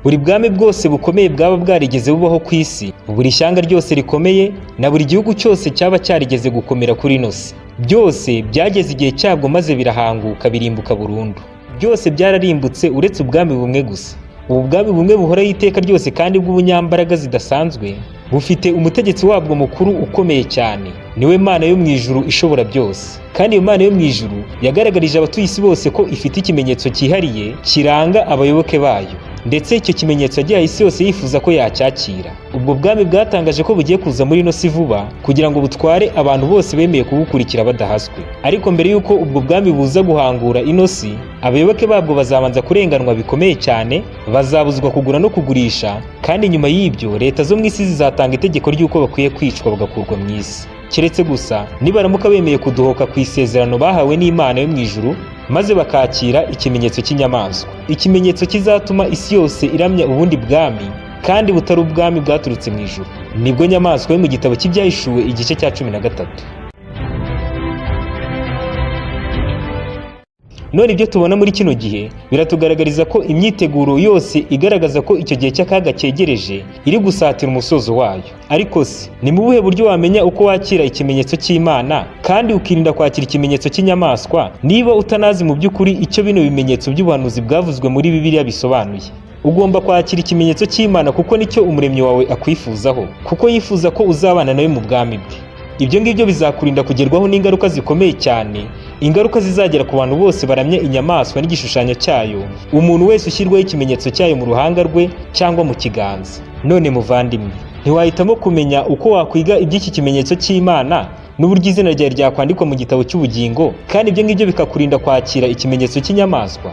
Buri bwami bwose bukomeye bwaba bwarigeze bubaho ku isi, buri shyanga ryose rikomeye na buri gihugu cyose cyaba cyarigeze gukomera kuri ino si, byose byageze igihe cyabwo maze birahanguka birimbuka burundu. Byose byararimbutse uretse ubwami bumwe gusa. Ubu bwami bumwe buhoraho iteka ryose kandi bw'ubunyambaraga zidasanzwe, bufite umutegetsi wabwo mukuru ukomeye cyane, niwe Mana yo mu ijuru ishobora byose. Kandi iyo Mana yo mu ijuru yagaragarije abatuye isi bose ko ifite ikimenyetso cyihariye kiranga abayoboke bayo, ndetse icyo kimenyetso yagihaye isi yose yifuza ko yacyakira. Ubwo bwami bwatangaje ko bugiye kuza muri ino si vuba kugira ngo butware abantu bose bemeye kubukurikira badahaswe. Ariko mbere y'uko ubwo bwami buza guhangura ino si, abayoboke babwo bazabanza kurenganwa bikomeye cyane, bazabuzwa kugura no kugurisha, kandi nyuma y'ibyo leta zo mu isi zizatanga itegeko ry'uko bakwiye kwicwa bagakurwa mu isi, keretse gusa nibaramuka bemeye kudohoka ku isezerano bahawe n'Imana yo mu ijuru, maze bakakira ikimenyetso cy'inyamaswa, ikimenyetso kizatuma isi yose iramya ubundi bwami kandi butari ubwami bwaturutse mu ijuru. Nibwo nyamaswa yo mu gitabo cy'Ibyahishuwe igice cya 13. None ibyo tubona muri kino gihe biratugaragariza ko imyiteguro yose igaragaza ko icyo gihe cy'akaga cyegereje iri gusatira umusozo wayo. Ariko se ni mu buhe buryo wamenya uko wakira ikimenyetso cy'Imana kandi ukirinda kwakira ikimenyetso cy'inyamaswa, niba utanazi mu by'ukuri icyo bino bimenyetso by'ubuhanuzi bwavuzwe muri Bibiliya bisobanuye? Ugomba kwakira ikimenyetso cy'Imana kuko nicyo umuremyi wawe akwifuzaho, kuko yifuza ko uzabana nawe mu bwami bwe. Ibyo ngibyo bizakurinda kugerwaho n'ingaruka zikomeye cyane, ingaruka zizagera ku bantu bose baramya inyamaswa n'igishushanyo cyayo, umuntu wese ushyirwaho ikimenyetso cyayo mu ruhanga rwe cyangwa mu kiganza. None muvandimwe, ntiwahitamo kumenya uko wakwiga iby'iki kimenyetso cy'Imana n'uburyo izina ryawe ryakwandikwa mu gitabo cy'ubugingo, kandi ibyo ngibyo bikakurinda kwakira ikimenyetso cy'inyamaswa?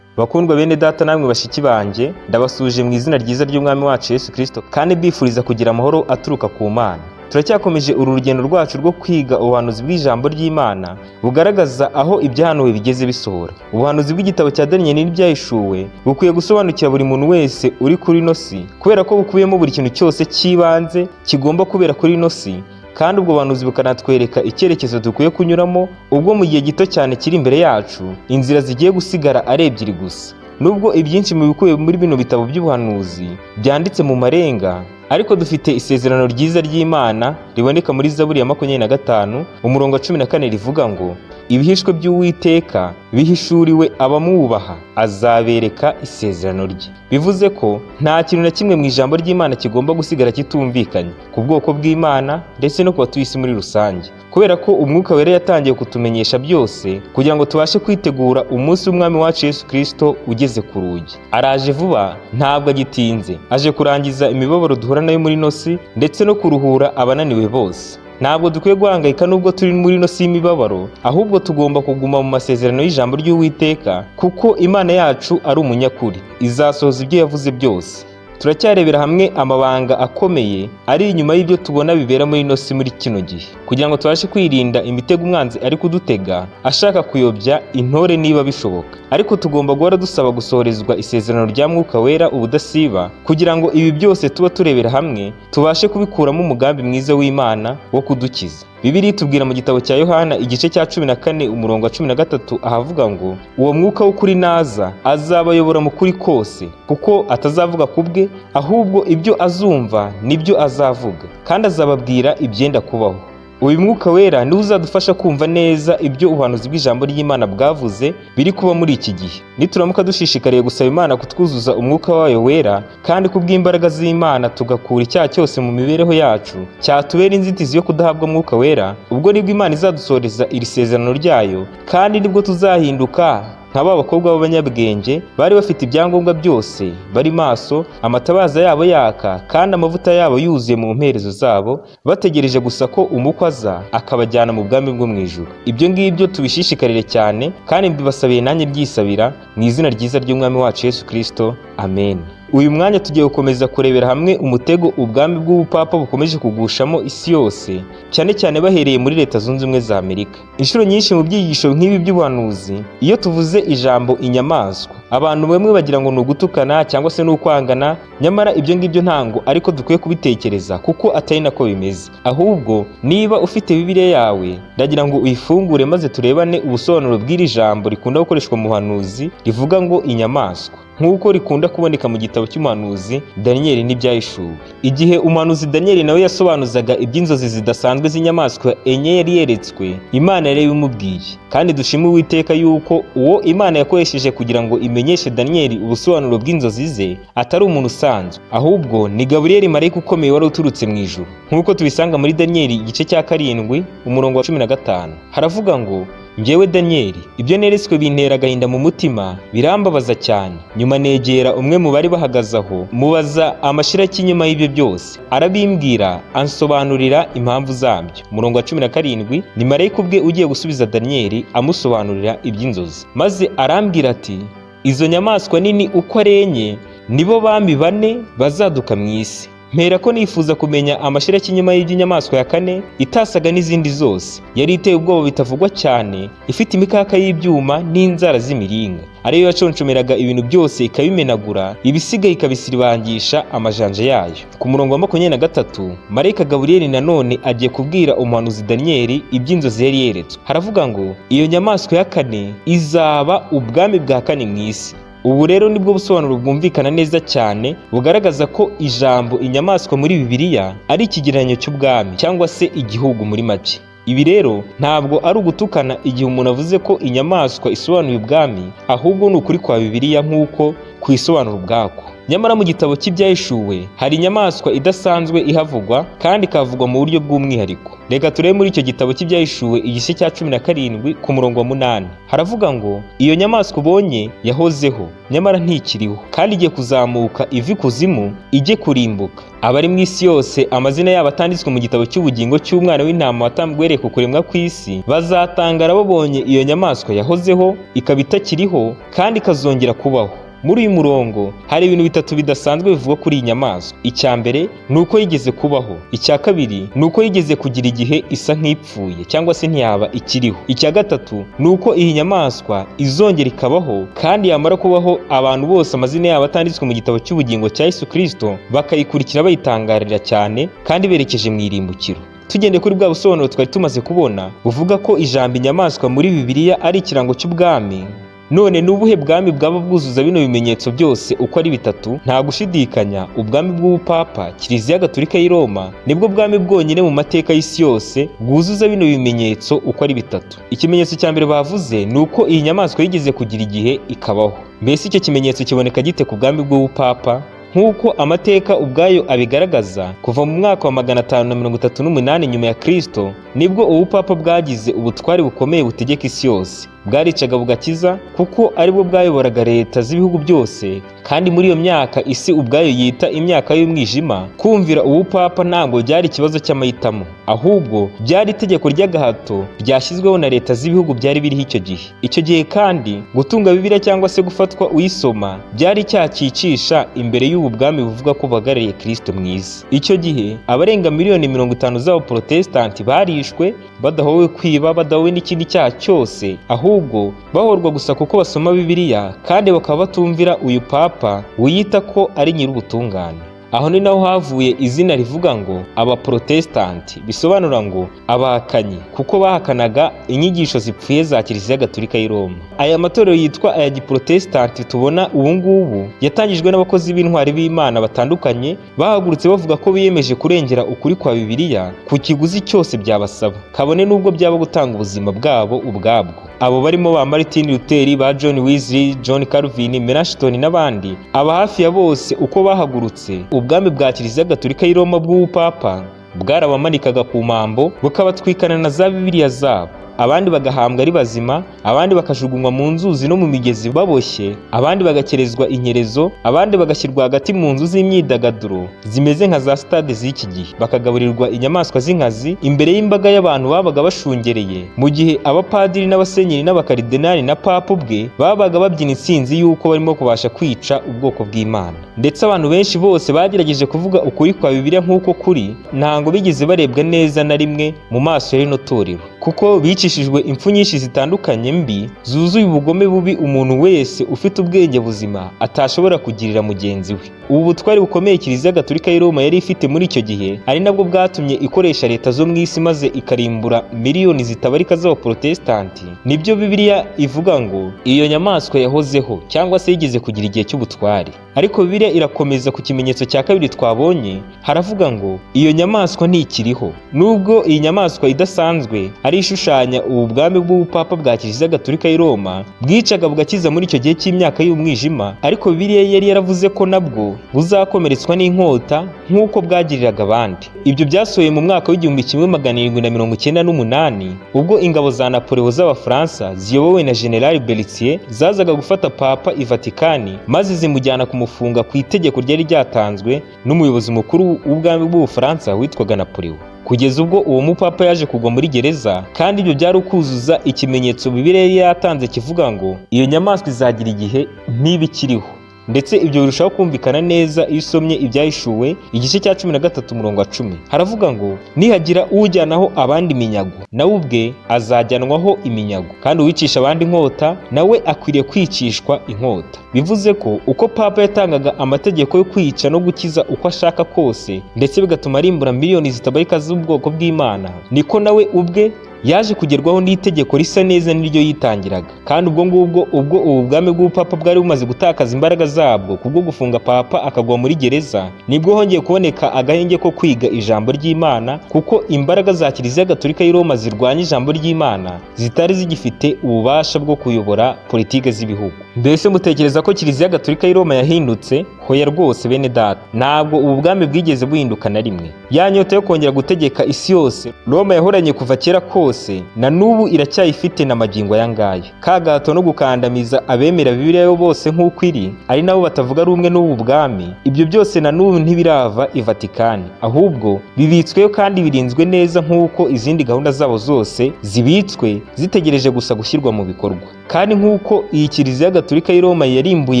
Bakundwa bene data namwe bashiki banjye, ndabasuje mu izina ryiza ry'Umwami wacu Yesu Kristo, kandi mbifuriza kugira amahoro aturuka ku Mana. Turacyakomeje uru rugendo rwacu rwo kwiga ubuhanuzi bw'ijambo ry'Imana bugaragaza aho ibyahanuwe bigeze bisohora. Ubuhanuzi bw'igitabo cya Daniyeli n'Ibyahishuwe bukwiye gusobanukira buri muntu wese uri kuri ino si, kubera ko bukubiyemo buri kintu cyose cy'ibanze kigomba kubera kuri ino si, kandi ubwo buhanuzi bukanatwereka icyerekezo dukwiye kunyuramo ubwo mu gihe gito cyane kiri imbere yacu inzira zigiye gusigara ari ebyiri gusa. Nubwo ibyinshi mu bikubiye muri bino bitabo by'ubuhanuzi byanditse mu marenga, ariko dufite isezerano ryiza ry'Imana riboneka muri Zaburi ya 25 umurongo wa 14 rivuga ngo: ibihishwe by'Uwiteka bihishuriwe abamwubaha, azabereka isezerano rye. Bivuze ko nta kintu na kimwe mu ijambo ry'Imana kigomba gusigara kitumvikanye ku bwoko bw'Imana ndetse no ku batuye isi muri rusange, kubera ko Umwuka Wera yatangiye kutumenyesha byose kugira ngo tubashe kwitegura umunsi w'Umwami wacu Yesu Kristo ugeze ku rugi. Araje vuba, ntabwo agitinze, aje kurangiza imibabaro duhura nayo muri ino si ndetse no kuruhura abananiwe bose. Ntabwo dukwiye guhangayika nubwo turi muri ino si y'imibabaro, ahubwo tugomba kuguma mu masezerano y'ijambo ry'Uwiteka, kuko Imana yacu ari umunyakuri, izasohoza ibyo yavuze byose. Turacyarebera hamwe amabanga akomeye ari inyuma y'ibyo tubona bibera muri ino si muri kino gihe, kugira ngo tubashe kwirinda imitego umwanzi ari kudutega ashaka kuyobya intore niba bishoboka. Ariko tugomba guhora dusaba gusohorezwa isezerano rya Mwuka Wera ubudasiba, kugira ngo ibi byose tuba turebera hamwe tubashe kubikuramo umugambi mwiza w'Imana wo kudukiza. Bibiliya itubwira mu gitabo cya Yohana igice cya 14 umurongo wa 13, ahavuga ngo: "Uwo mwuka w'ukuri naza, azabayobora mu kuri kose, kuko atazavuga ku bwe, ahubwo ibyo azumva nibyo azavuga, kandi azababwira ibyenda kubaho." Uyu mwuka wera niwe uzadufasha kumva neza ibyo ubuhanuzi bw'ijambo ry'Imana bwavuze biri kuba muri iki gihe. Nituramuka dushishikariye gusaba Imana kutwuzuza umwuka wayo wera, kandi kubw'imbaraga z'Imana tugakura icyaha cyose mu mibereho yacu cyatubera inzitizi yo kudahabwa mwuka wera, ubwo nibwo Imana izadusoreza iri sezerano ryayo, kandi nibwo tuzahinduka nka ba bakobwa b'abanyabwenge bari bafite ibyangombwa byose, bari maso, amatabaza yabo yaka kandi amavuta yabo yuzuye mu mperezo zabo, bategereje gusa ko umukwe aza akabajyana mu bwami bwo mu ijuru. Ibyo ngibyo tubishishikarire cyane, kandi mbibasabiye nanjye byisabira mu izina ryiza ry'Umwami wacu Yesu Kirisito, amen. Uyu mwanya tugiye gukomeza kurebera hamwe umutego ubwami bw'ubupapa bukomeje kugushamo isi yose, cyane cyane bahereye muri Leta Zunze Ubumwe za Amerika. Inshuro nyinshi mu byigisho nk'ibi by'ubuhanuzi, iyo tuvuze ijambo inyamaswa, abantu bamwe bagira ngo ni ugutukana cyangwa se ni ukwangana. Nyamara ibyo ngibyo ntango ariko dukwiye kubitekereza, kuko atari nako bimeze. Ahubwo niba ufite Bibiliya yawe, ndagira ngo uyifungure maze turebane ubusobanuro bw'iri jambo rikunda gukoreshwa mu buhanuzi rivuga ngo inyamaswa, nk'uko rikunda kuboneka mu gitabo cy'umuhanuzi Daniyeli n'Ibyahishuwe. Igihe umuhanuzi Daniyeli nawe yasobanuzaga iby'inzozi zidasanzwe z'inyamaswa enye yari yeretswe, Imana yari ibimubwiye. Kandi dushime Uwiteka yuko uwo Imana yakoresheje kugira ngo imenyeshe Daniyeli ubusobanuro bw'inzozi ze atari umuntu usanzwe, ahubwo ni Gaburiyeli, marayika ukomeye wari uturutse mu ijuru, nk'uko tubisanga muri Daniyeli igice cya 7 umurongo wa 15. Haravuga ngo: "Njyewe Daniyeli, ibyo neretswe bintera agahinda mu mutima, birambabaza cyane. Nyuma negera umwe mu bari bahagaze aho, mubaza amashira y'inyuma y'ibyo byose. Arabimbwira, ansobanurira impamvu zabyo." Umurongo wa 17 ni marayika ubwe ugiye gusubiza Daniyeli amusobanurira iby'inzozi. "Maze arambwira ati: 'Izo nyamaswa nini uko ari enye nibo bami bane bazaduka mu isi.' Mpera ko nifuza kumenya amashira y'inyuma y'iby'inyamaswa ya kane itasaga n'izindi zose, yari iteye ubwoba bitavugwa cyane, ifite imikaka y'ibyuma n'inzara z'imiringa, ariyo yaconshomeraga ibintu byose ikabimenagura, ibisigaye ikabisiribangisha amajanja yayo." Ku murongo wa 23, marayika Gaburiyeli nanone agiye kubwira umuhanuzi Daniyeli iby'inzozi yari yeretswe. Haravuga ngo: "Iyo nyamaswa ya kane izaba ubwami bwa kane mu isi." Ubu rero nibwo busobanuro bwumvikana neza cyane bugaragaza ko ijambo inyamaswa muri Bibiliya ari ikigereranyo cy'ubwami cyangwa se igihugu muri make. Ibi rero ntabwo ari ugutukana igihe umuntu avuze ko inyamaswa isobanuye ubwami, ahubwo ni ukuri kwa Bibiliya nk'uko kuyisobanura ubwako. Nyamara mu gitabo cy'Ibyahishuwe hari inyamaswa idasanzwe ihavugwa, kandi ikavugwa mu buryo bw'umwihariko. Reka turebe muri icyo gitabo cy'Ibyahishuwe igice cya 17 ku murongo wa 8. Haravuga ngo: "Iyo nyamaswa ubonye yahozeho, nyamara ntikiriho, kandi igiye kuzamuka iva ikuzimu ijye kurimbuka. Abari mu isi yose amazina yabo atanditswe mu gitabo cy'ubugingo cy'Umwana w'Intama watambwe uhereye ku kuremwa kw'isi, bazatangara babonye iyo nyamaswa yahozeho ikaba itakiriho, kandi ikazongera kubaho." Muri uyu murongo hari ibintu bitatu bidasanzwe bivugwa kuri iyi nyamaswa. Icya mbere ni uko yigeze kubaho. Icya kabiri ni uko yigeze kugira igihe isa nk'ipfuye cyangwa se ntiyaba ikiriho. Icya gatatu ni uko iyi nyamaswa izongera ikabaho, kandi yamara kubaho abantu bose amazina yabo atanditswe mu gitabo cy'ubugingo cya Yesu Kirisito bakayikurikira bayitangarira cyane kandi berekeje mu irimbukiro. Tugendeye kuri bwa busobanuro twari tumaze kubona buvuga ko ijambo inyamaswa muri Bibiliya ari ikirango cy'ubwami, none ni ubuhe bwami bwaba bwuzuza bino bimenyetso byose uko ari bitatu? Nta gushidikanya, ubwami bw'ubupapa, Kiliziya Gatolika y'i Roma, nibwo bwami bwonyine mu mateka y'isi yose bwuzuza bino bimenyetso uko ari bitatu. Ikimenyetso cya mbere bavuze ni uko iyi nyamaswa yigeze kugira igihe ikabaho. Mbese icyo kimenyetso kiboneka gite ku bwami bw'ubupapa? Nk'uko amateka ubwayo abigaragaza, kuva mu mwaka wa 538 nyuma ya Kristo nibwo ubupapa bwagize ubutware bukomeye butegeka isi yose. Bwaricaga bugakiza, kuko aribwo bwayoboraga leta z'ibihugu byose. Kandi muri iyo myaka isi ubwayo yita imyaka y'umwijima, kumvira ubupapa ntabwo byari ikibazo cy'amahitamo, ahubwo byari itegeko ry'agahato ryashyizweho na leta z'ibihugu byari biriho icyo gihe. Icyo gihe kandi gutunga Bibiliya cyangwa se gufatwa uyisoma byari icyaha cyicisha imbere y'ubu bwami buvuga ko buhagarariye Kristo mu isi. Icyo gihe abarenga miliyoni 50 z'abaporotesitanti barishwe badahowe kwiba, badahowe n'ikindi cyaha cyose, ahubwo bahorwa gusa kuko basoma Bibiliya kandi bakaba batumvira uyu papa wiyita ko ari nyir'ubutungane. Aho ni naho havuye izina rivuga ngo Abaprotesitanti, bisobanura ngo abahakanyi, kuko bahakanaga inyigisho zipfuye za Kiliziya Gatolika y'i Roma. Aya matorero yitwa aya giprotesitanti tubona ubu ngubu yatangijwe n'abakozi b'intwari b'Imana batandukanye bahagurutse bavuga ko biyemeje kurengera ukuri kwa Bibiliya ku kiguzi cyose byabasaba, kabone n'ubwo byaba gutanga ubuzima bwabo ubwabwo. Abo barimo ba Martin Luther, ba John Wesley, John Calvin, Melanchthon n'abandi. Aba hafi ya bose uko bahagurutse, ubwami bwa Kiliziya Gatolika y'i Roma bw'ubupapa bwarabamanikaga ku mambo, bukabatwikana na za Bibiliya zabo, abandi bagahambwa ari bazima, abandi bakajugunywa mu nzuzi no mu migezi baboshye, abandi bagakerezwa inkerezo, abandi bagashyirwa hagati mu nzu z'imyidagaduro zimeze nka za stade z'iki gihe, bakagaburirwa inyamaswa z'inkazi imbere y'imbaga y'abantu babaga bashungereye, mu gihe abapadiri n'abasenyeri n'abakaridinali na papa ubwe babaga babyina intsinzi y'uko barimo kubasha kwica ubwoko bw'Imana. Ndetse abantu benshi bose bagerageje kuvuga ukuri kwa Bibiliya nk'uko kuri, ntabwo bigeze barebwa neza na rimwe mu maso ya rino torero, kuko bicishijwe impfu nyinshi zitandukanye mbi zuzuye ubugome bubi umuntu wese ufite ubwenge buzima atashobora kugirira mugenzi we. Ubu butwari bukomeye Kiliziya Gatolika y'i Roma yari ifite muri icyo gihe, ari nabwo bwatumye ikoresha leta zo mu isi maze ikarimbura miliyoni zitabarika z'abaprotesitanti, nibyo Bibiliya ivuga ngo iyo nyamaswa yahozeho cyangwa se yigeze kugira igihe cy'ubutware. Ariko Bibiliya irakomeza ku kimenyetso cya kabiri twabonye, haravuga ngo iyo nyamaswa ntikiriho. Nubwo iyi nyamaswa idasanzwe ari ishushanya ubu bwami bw'ubupapa bwa Kiliziya Gatolika y'i Roma bwicaga bugakiza muri icyo gihe cy'imyaka y'umwijima, ariko Bibiliya yari yaravuze ko nabwo buzakomeretswa n'inkota nk'uko bwagiriraga abandi. Ibyo byasohoye mu mwaka w'1798, ubwo ingabo za Napoleon z'Abafaransa ziyobowe na General Berthier zazaga gufata Papa i Vatikani, maze zimujyana kumufunga ku itegeko ryari ryatanzwe n'umuyobozi mukuru w'ubwami bw'Ubufaransa witwaga Napoleon, kugeza ubwo uwo mupapa yaje kugwa muri gereza. Kandi ibyo byari ukuzuza ikimenyetso Bibiliya yari yatanze kivuga ngo iyo nyamaswa izagira igihe ntibikiriho. Ndetse ibyo birushaho kumvikana neza iyo usomye Ibyahishuwe igice cya 13 umurongo wa 10. Haravuga ngo nihagira ujyanaho abandi iminyago, nawe ubwe azajyanwaho iminyago, kandi uwicisha abandi inkota nawe akwiriye kwicishwa inkota. Bivuze ko uko papa yatangaga amategeko yo kwica no gukiza uko ashaka kose, ndetse bigatuma arimbura miliyoni zitabarika z'ubwoko bw'Imana, niko nawe ubwe yaje kugerwaho n'itegeko risa neza n'iryo yitangiraga. Kandi ubwo ngubwo, ubwo ubu bwami bw'ubupapa bwari bumaze gutakaza imbaraga zabwo kubwo gufunga papa akagwa muri gereza, nibwo hongeye kuboneka agahenge ko kwiga ijambo ry'Imana, kuko imbaraga za Kiliziya Gatolika y'i Roma zirwanya ijambo ry'Imana zitari zigifite ububasha bwo kuyobora politike z'ibihugu. Mbese mutekereza ko Kiliziya Gatolika y'i Roma yahindutse? Hoya rwose bene data, ntabwo ubu bwami bwigeze buhinduka na rimwe. Ya nyota yo kongera gutegeka isi yose Roma yahoranye kuva kera kose, na n'ubu iracyayifite na magingo aya ngaya. Ka gahato no gukandamiza abemera Bibiliya yo bose nk'uko iri, ari nabo batavuga rumwe n'ubu bwami, ibyo byose na n'ubu ntibirava i Vatikani, ahubwo bibitsweyo kandi birinzwe neza nk'uko izindi gahunda zabo zose zibitswe, zitegereje gusa gushyirwa mu bikorwa. Kandi nk'uko iyi Kiliziya Gatolika y'i Roma yarimbuye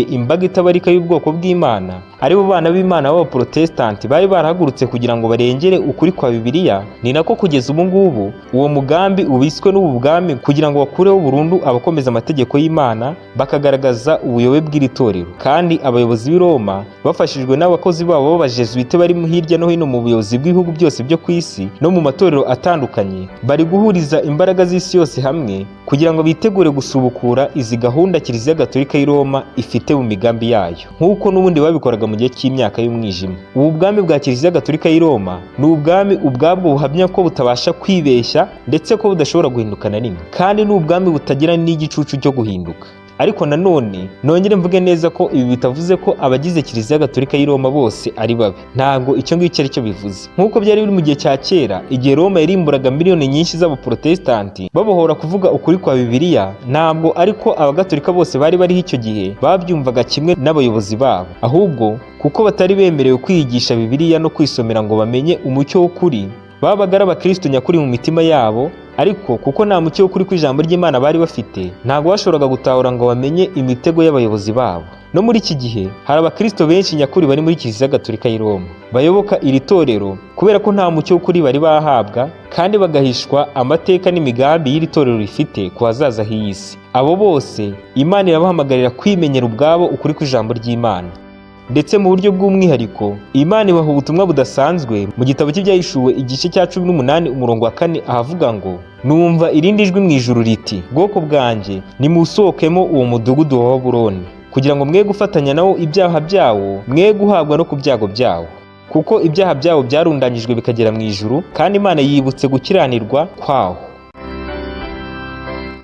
imbaga itabarika y'ubwoko bw'Imana, aribo bana b'Imana b'Abaprotesitanti bari barahagurutse kugira ngo barengere ukuri kwa Bibiliya, ni nako kugeza ubu ngubu uwo mugambi ubiswe n'ubu bwami kugira ngo bakureho burundu abakomeza amategeko y'Imana, bakagaragaza ubuyobe bw'iri torero. Kandi abayobozi b'i Roma bafashijwe n'abakozi babo b'Abajesuite bari hirya no hino mu buyobozi bw'ibihugu byose byo ku isi no mu matorero atandukanye, bari guhuriza imbaraga z'isi yose hamwe kugira ngo bitegure gusubukura izi gahunda Kiliziya Gatolika y'i Roma ifite mu migambi yayo, nk'uko n'ubundi babikoraga mu gihe cy'imyaka y'umwijima. Ubu bwami bwa Kiliziya Gatolika y'i Roma ni ubwami ubwabwo buhamya ko butabasha kwibeshya, ndetse ko budashobora guhinduka na rimwe, kandi ni ubwami butagira n'igicucu cyo guhinduka. Ariko nanone nongere mvuge neza ko ibi bitavuze ko abagize Kiliziya Gatolika y'i Roma bose ari babi. Ntabwo icyo ngicyo ari cyo bivuze. Nk'uko byari biri mu gihe cya kera, igihe Roma yarimburaga miliyoni nyinshi z'Abaprotesitanti babohora kuvuga ukuri kwa Bibiliya, ntabwo ariko Abagatolika bose bari bariho icyo gihe babyumvaga kimwe n'abayobozi babo. Ahubwo kuko batari bemerewe kwiyigisha Bibiliya no kwisomera ngo bamenye umucyo w'ukuri, babaga ari abakristo nyakuri mu mitima yabo, ariko kuko nta mucyo w'ukuri kw'ijambo ry'Imana bari bafite, ntabwo bashoboraga gutahura ngo bamenye imitego y'abayobozi babo. No muri iki gihe hari abakristo benshi nyakuri bari muri Kiliziya Gatolika y'i Roma bayoboka iri torero kubera ko nta mucyo w'ukuri bari bahabwa, kandi bagahishwa amateka n'imigambi y'iri torero rifite ku hazaza h'iyi si. Abo bose Imana irabahamagarira kwimenyera ubwabo ukuri kw'ijambo ry'Imana. Ndetse mu buryo bw'umwihariko, Imana ibaha ubutumwa budasanzwe mu gitabo cy'Ibyahishuwe, igice cya 18, umurongo wa 4, ahavuga ngo: "Numva irindi jwi mu ijuru riti: 'Bwoko bwanjye, nimusohokemo uwo mudugudu wa Babuloni, kugira ngo mwe gufatanya nawo ibyaha byawo, mwe guhabwa no ku byago byawo, kuko ibyaha byawo byarundanyijwe bikagera mu ijuru, kandi Imana yibutse gukiranirwa kwawo.'"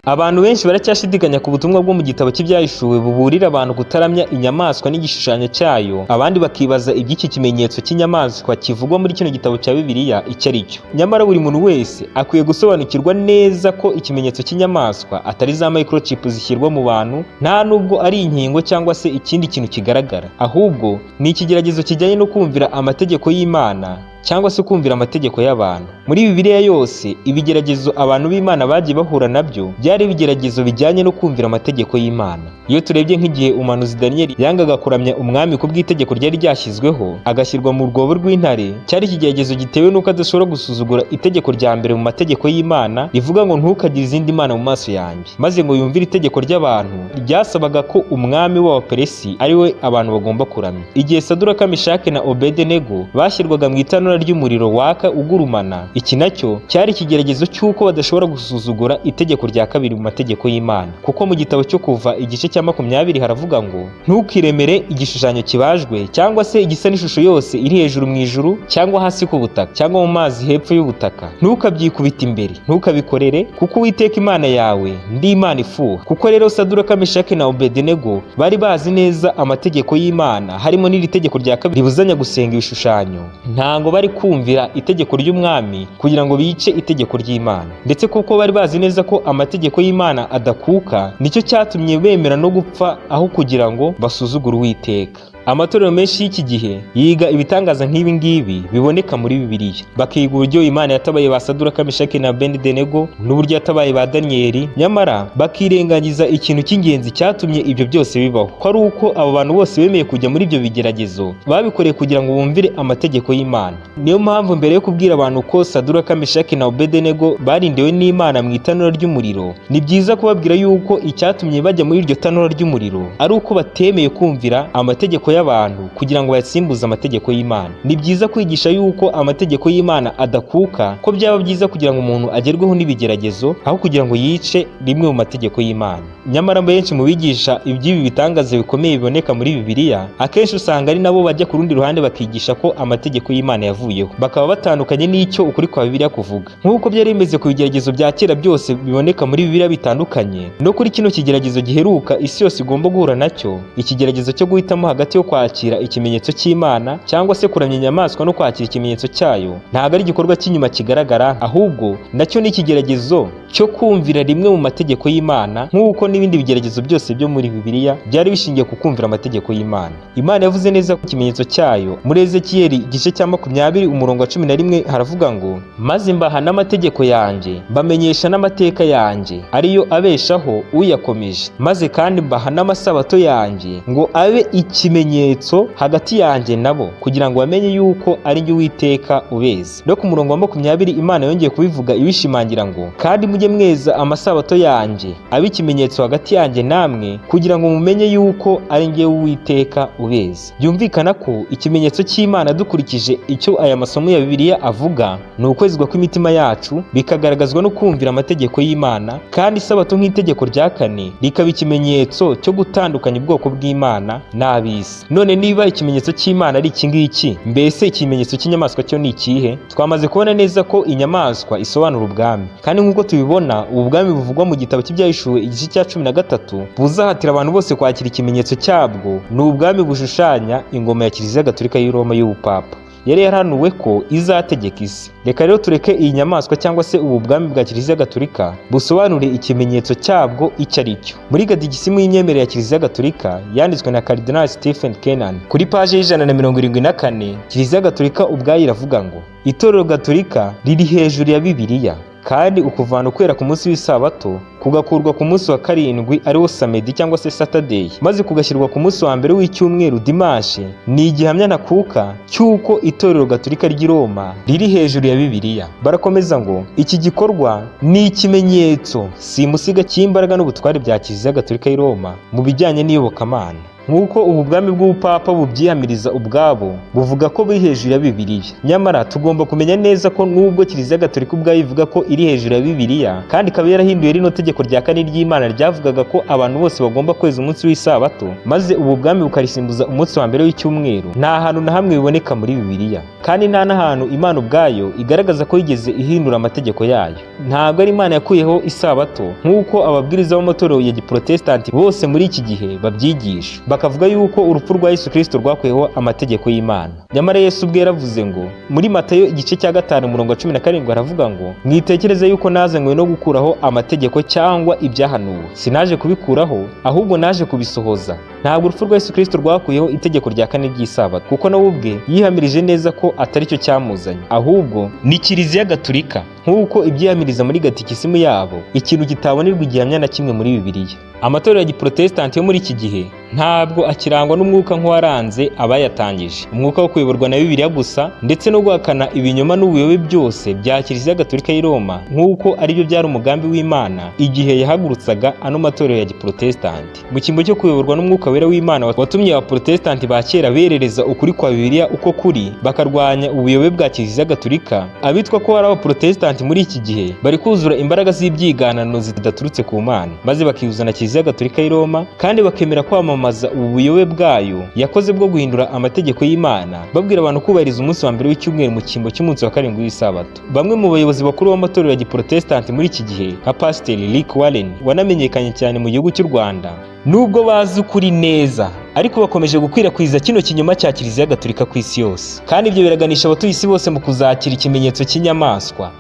Abantu benshi baracyashidikanya ku butumwa bwo mu gitabo cy'Ibyahishuwe buburira abantu kutaramya inyamaswa n'igishushanyo cyayo, abandi bakibaza iby'iki kimenyetso cy'inyamaswa kivugwa muri kino gitabo cya Bibiliya icyo ari cyo. Nyamara buri muntu wese akwiye gusobanukirwa neza ko ikimenyetso cy'inyamaswa atari za microchip zishyirwa mu bantu, nta nubwo ari inkingo cyangwa se ikindi kintu kigaragara, ahubwo ni ikigeragezo kijyanye no kumvira amategeko y'Imana cyangwa se kumvira amategeko y'abantu. Muri Bibiliya yose, ibigeragezo abantu b'Imana bagiye bahura nabyo byari ibigeragezo bijyanye no kumvira amategeko y'Imana. Iyo turebye nk'igihe umuhanuzi Daniyeli yangaga kuramya umwami ku bw'itegeko ryari ryashyizweho, agashyirwa mu rwobo rw'intare, cyari ikigeragezo gitewe n'uko adashobora gusuzugura itegeko rya mbere mu mategeko y'Imana rivuga ngo: "Ntukagire izindi mana mu maso yanjye", maze ngo yumvire itegeko ry'abantu ryasabaga ko umwami w'Abaperesi ari we abantu bagomba kuramya. Igihe Saduraka, Meshake na Obedenego bashyirwaga mu itanura ry'umuriro waka ugurumana, iki nacyo cyari ikigeragezo cy'uko badashobora gusuzugura itegeko rya kabiri mu mategeko y'Imana, kuko mu gitabo cyo Kuva, igice cya 20, haravuga ngo: "Ntukiremere igishushanyo kibajwe cyangwa se igisa n'ishusho yose iri hejuru mu ijuru, cyangwa hasi ku butaka, cyangwa mu mazi hepfo y'ubutaka. Ntukabyikubita imbere, ntukabikorere, kuko Uwiteka Imana yawe ndi Imana ifuha." Kuko rero Saduraka, Meshake na Obedenego bari bazi neza amategeko y'Imana, harimo n'iri tegeko rya kabiri ribuzanya gusenga ibishushanyo, ntango bari kumvira itegeko ry'umwami kugira ngo bice itegeko ry'Imana. Ndetse kuko bari bazi neza ko amategeko y'Imana adakuka, nicyo cyatumye bemera no gupfa aho kugira ngo basuzugure Uwiteka. Amatorero menshi y'iki gihe yiga ibitangaza nk'ibi ngibi biboneka muri Bibiliya, bakiga uburyo Imana yatabaye ba Saduraka, Meshaki na Abedenego n'uburyo yatabaye ba Daniyeli, nyamara bakirengagiza ikintu cy'ingenzi cyatumye ibyo byose bibaho, ko ari uko abo bantu bose bemeye kujya muri ibyo bigeragezo babikoreye kugira ngo bumvire amategeko y'Imana. Niyo mpamvu mbere yo kubwira abantu ko Saduraka, Meshaki na Obedenego barindiwe n'Imana mu itanura ry'umuriro, ni byiza kubabwira yuko icyatumye bajya muri iryo tanura ry'umuriro ari uko batemeye kumvira amategeko y'abantu kugira ngo bayasimbuze amategeko y'Imana. Ni byiza kwigisha yuko amategeko y'Imana adakuka, ko byaba byiza kugira ngo umuntu agerweho n'ibigeragezo aho kugira ngo yice rimwe mu mategeko y'Imana. Nyamara benshi mu bigisha iby'ibi bitangaza bikomeye biboneka muri Bibiliya, akenshi usanga ari nabo bajya ku rundi ruhande bakigisha ko amategeko y'Imana yavuyeho, bakaba batandukanye n'icyo ukuri kwa Bibiliya kuvuga. Nk'uko byari bimeze ku bigeragezo bya kera byose biboneka muri Bibiliya bitandukanye, no kuri kino kigeragezo giheruka isi yose igomba guhura nacyo, ikigeragezo cyo guhitamo hagati yo kwakira ikimenyetso cy'Imana cyangwa se kuramya inyamaswa no kwakira ikimenyetso cyayo, ntabwo ari igikorwa cy'inyuma kigaragara, ahubwo nacyo ni ikigeragezo cyo kumvira rimwe mu mategeko y'Imana, nk'uko n'ibindi bigeragezo byose byo muri Bibiliya byari bishingiye ku kumvira amategeko y'Imana. Imana yavuze neza ku kimenyetso cyayo muri Ezekiyeli, igice cya 20, umurongo wa 11, haravuga ngo: "Maze mbaha n'amategeko yanjye, mbamenyesha n'amateka yanjye, ariyo abeshaho uyakomeje. Maze kandi mbaha n'amasabato yanjye ngo abe ikimenyetso hagati yanjye nabo, kugira ngo bamenye yuko ari njye Uwiteka ubeza." No ku murongo wa 20 Imana yongeye kubivuga ibishimangira ngo: "Kandi mujye mweza amasabato yanjye, abe ikimenyetso hagati yanjye namwe, kugira ngo mumenye yuko ari njye Uwiteka ubeza." Byumvikana ko ikimenyetso cy'Imana, dukurikije icyo aya masomo ya Bibiliya avuga, ni ukwezwa kw'imitima yacu, bikagaragazwa no kumvira amategeko y'Imana, kandi isabato nk'itegeko rya kane rikaba ikimenyetso cyo gutandukanya ubwoko bw'Imana n'ab'isi. None niba ikimenyetso cy'Imana ari iki ngiki, mbese ikimenyetso cy'inyamaswa cyo ni ikihe? Twamaze kubona neza ko inyamaswa isobanura ubwami, kandi nk'uko tubibona, ubu bwami buvugwa mu gitabo cy'Ibyahishuwe, igice cya 13, buzahatira abantu bose kwakira ikimenyetso cyabwo, ni ubwami bushushanya ingoma ya Kiliziya Gatolika y'i Roma y'ubupapa yari yarahanuwe ko izategeka isi. Reka rero tureke iyi nyamaswa cyangwa se ubu bwami bwa Kiliziya Gatolika busobanure ikimenyetso cyabwo icyo ari cyo. Muri Gatigisimu y'imyemerere ya Kiliziya Gatolika yanditswe na Cardinal Stephen Kennan, kuri paje y'174, Kiliziya Gatolika ubwayo iravuga ngo: "Itorero Gatolika riri hejuru ya Bibiliya, kandi ukuvana ukwera ku munsi w'isabato kugakurwa ku munsi wa karindwi, ariwo samedi cyangwa se Saturday, maze kugashyirwa ku munsi wa mbere w'icyumweru, dimanche, ni igihamya ntakuka cy'uko Itorero Gatolika ry'i Roma riri hejuru ya Bibiliya." Barakomeza ngo: "Iki gikorwa ni ikimenyetso simusiga cy'imbaraga n'ubutware bya Kiliziya Gatolika y'i Roma mu bijyanye n'iyobokamana." Nk'uko ubu bwami bw'ubupapa bubyihamiriza ubwabo, buvuga ko buri hejuru ya Bibiliya. Nyamara tugomba kumenya neza ko nubwo Kiliziya Gatolika ubwayo ivuga ko iri hejuru ya Bibiliya, kandi ikaba yarahinduye rino tegeko rya kane ry'Imana ryavugaga ko abantu bose bagomba kweza umunsi w'Isabato, maze ubu bwami bukarisimbuza umunsi wa mbere w'icyumweru, nta hantu na hamwe biboneka muri Bibiliya, kandi nta n'ahantu Imana ubwayo igaragaza ko yigeze ihindura amategeko yayo. Ntabwo ari Imana yakuyeho Isabato nk'uko ababwiriza b'amatorero ya giprotesitanti bose muri iki gihe babyigisha, bakavuga yuko urupfu rwa Yesu Kristo rwakuyeho amategeko y'Imana. Nyamara Yesu ubwe yaravuze ngo muri Matayo igice cya 5, umurongo wa 17, aravuga ngo: "Mwitekereze yuko nazanywe no gukuraho amategeko cyangwa ibyahanuwe. Sinaje kubikuraho, ahubwo naje kubisohoza." Ntabwo urupfu rwa Yesu Kristo rwakuyeho itegeko rya kane ry'Isabato, kuko nawe ubwe yihamirije neza ko atari cyo cyamuzanye, ahubwo ni Kiliziya Gatulika nk'uko ibyihamiriza muri gatikisimu yabo, ikintu kitabonerwa igihamya na kimwe muri Bibiliya. Amatorero ya giprotesitanti yo muri iki gihe ntabwo akirangwa n'umwuka nk'uwaranze abayatangije, umwuka wo kuyoborwa na Bibiliya gusa ndetse no guhakana ibinyoma n'ubuyobe byose bya Kiliziya Gatolika y'i Roma, nk'uko aribyo byari umugambi w'Imana igihe yahagurutsaga ano matorero ya giprotesitanti. Mu cyimbo cyo kuyoborwa n'Umwuka Wera w'Imana watumye abaprotesitanti ba kera berereza ukuri kwa Bibiliya uko kuri, bakarwanya ubuyobe bwa Kiliziya Gatolika, abitwa ko ari abaprotesitanti muri iki gihe bari kuzura imbaraga z'ibyiganano zidaturutse ku Mana, maze bakihuza na Kiliziya Gatolika y'i Roma, kandi bakemera kwamamaza ubu buyobe bwayo yakoze bwo guhindura amategeko y'Imana, babwira abantu kubahiriza umunsi wa mbere w'icyumweru mu cyimbo cy'umunsi wa karindwi w'Isabato. Bamwe mu bayobozi bakuru b'amatorero ya giprotesitanti muri iki gihe, nka Pasiteri Rick Warren wanamenyekanye cyane mu gihugu cy'u Rwanda, nubwo bazi ukuri neza, ariko bakomeje gukwirakwiza kino kinyoma cya Kiliziya Gatolika ku isi yose, kandi ibyo biraganisha abatuye isi bose mu kuzakira ikimenyetso cy'inyamaswa.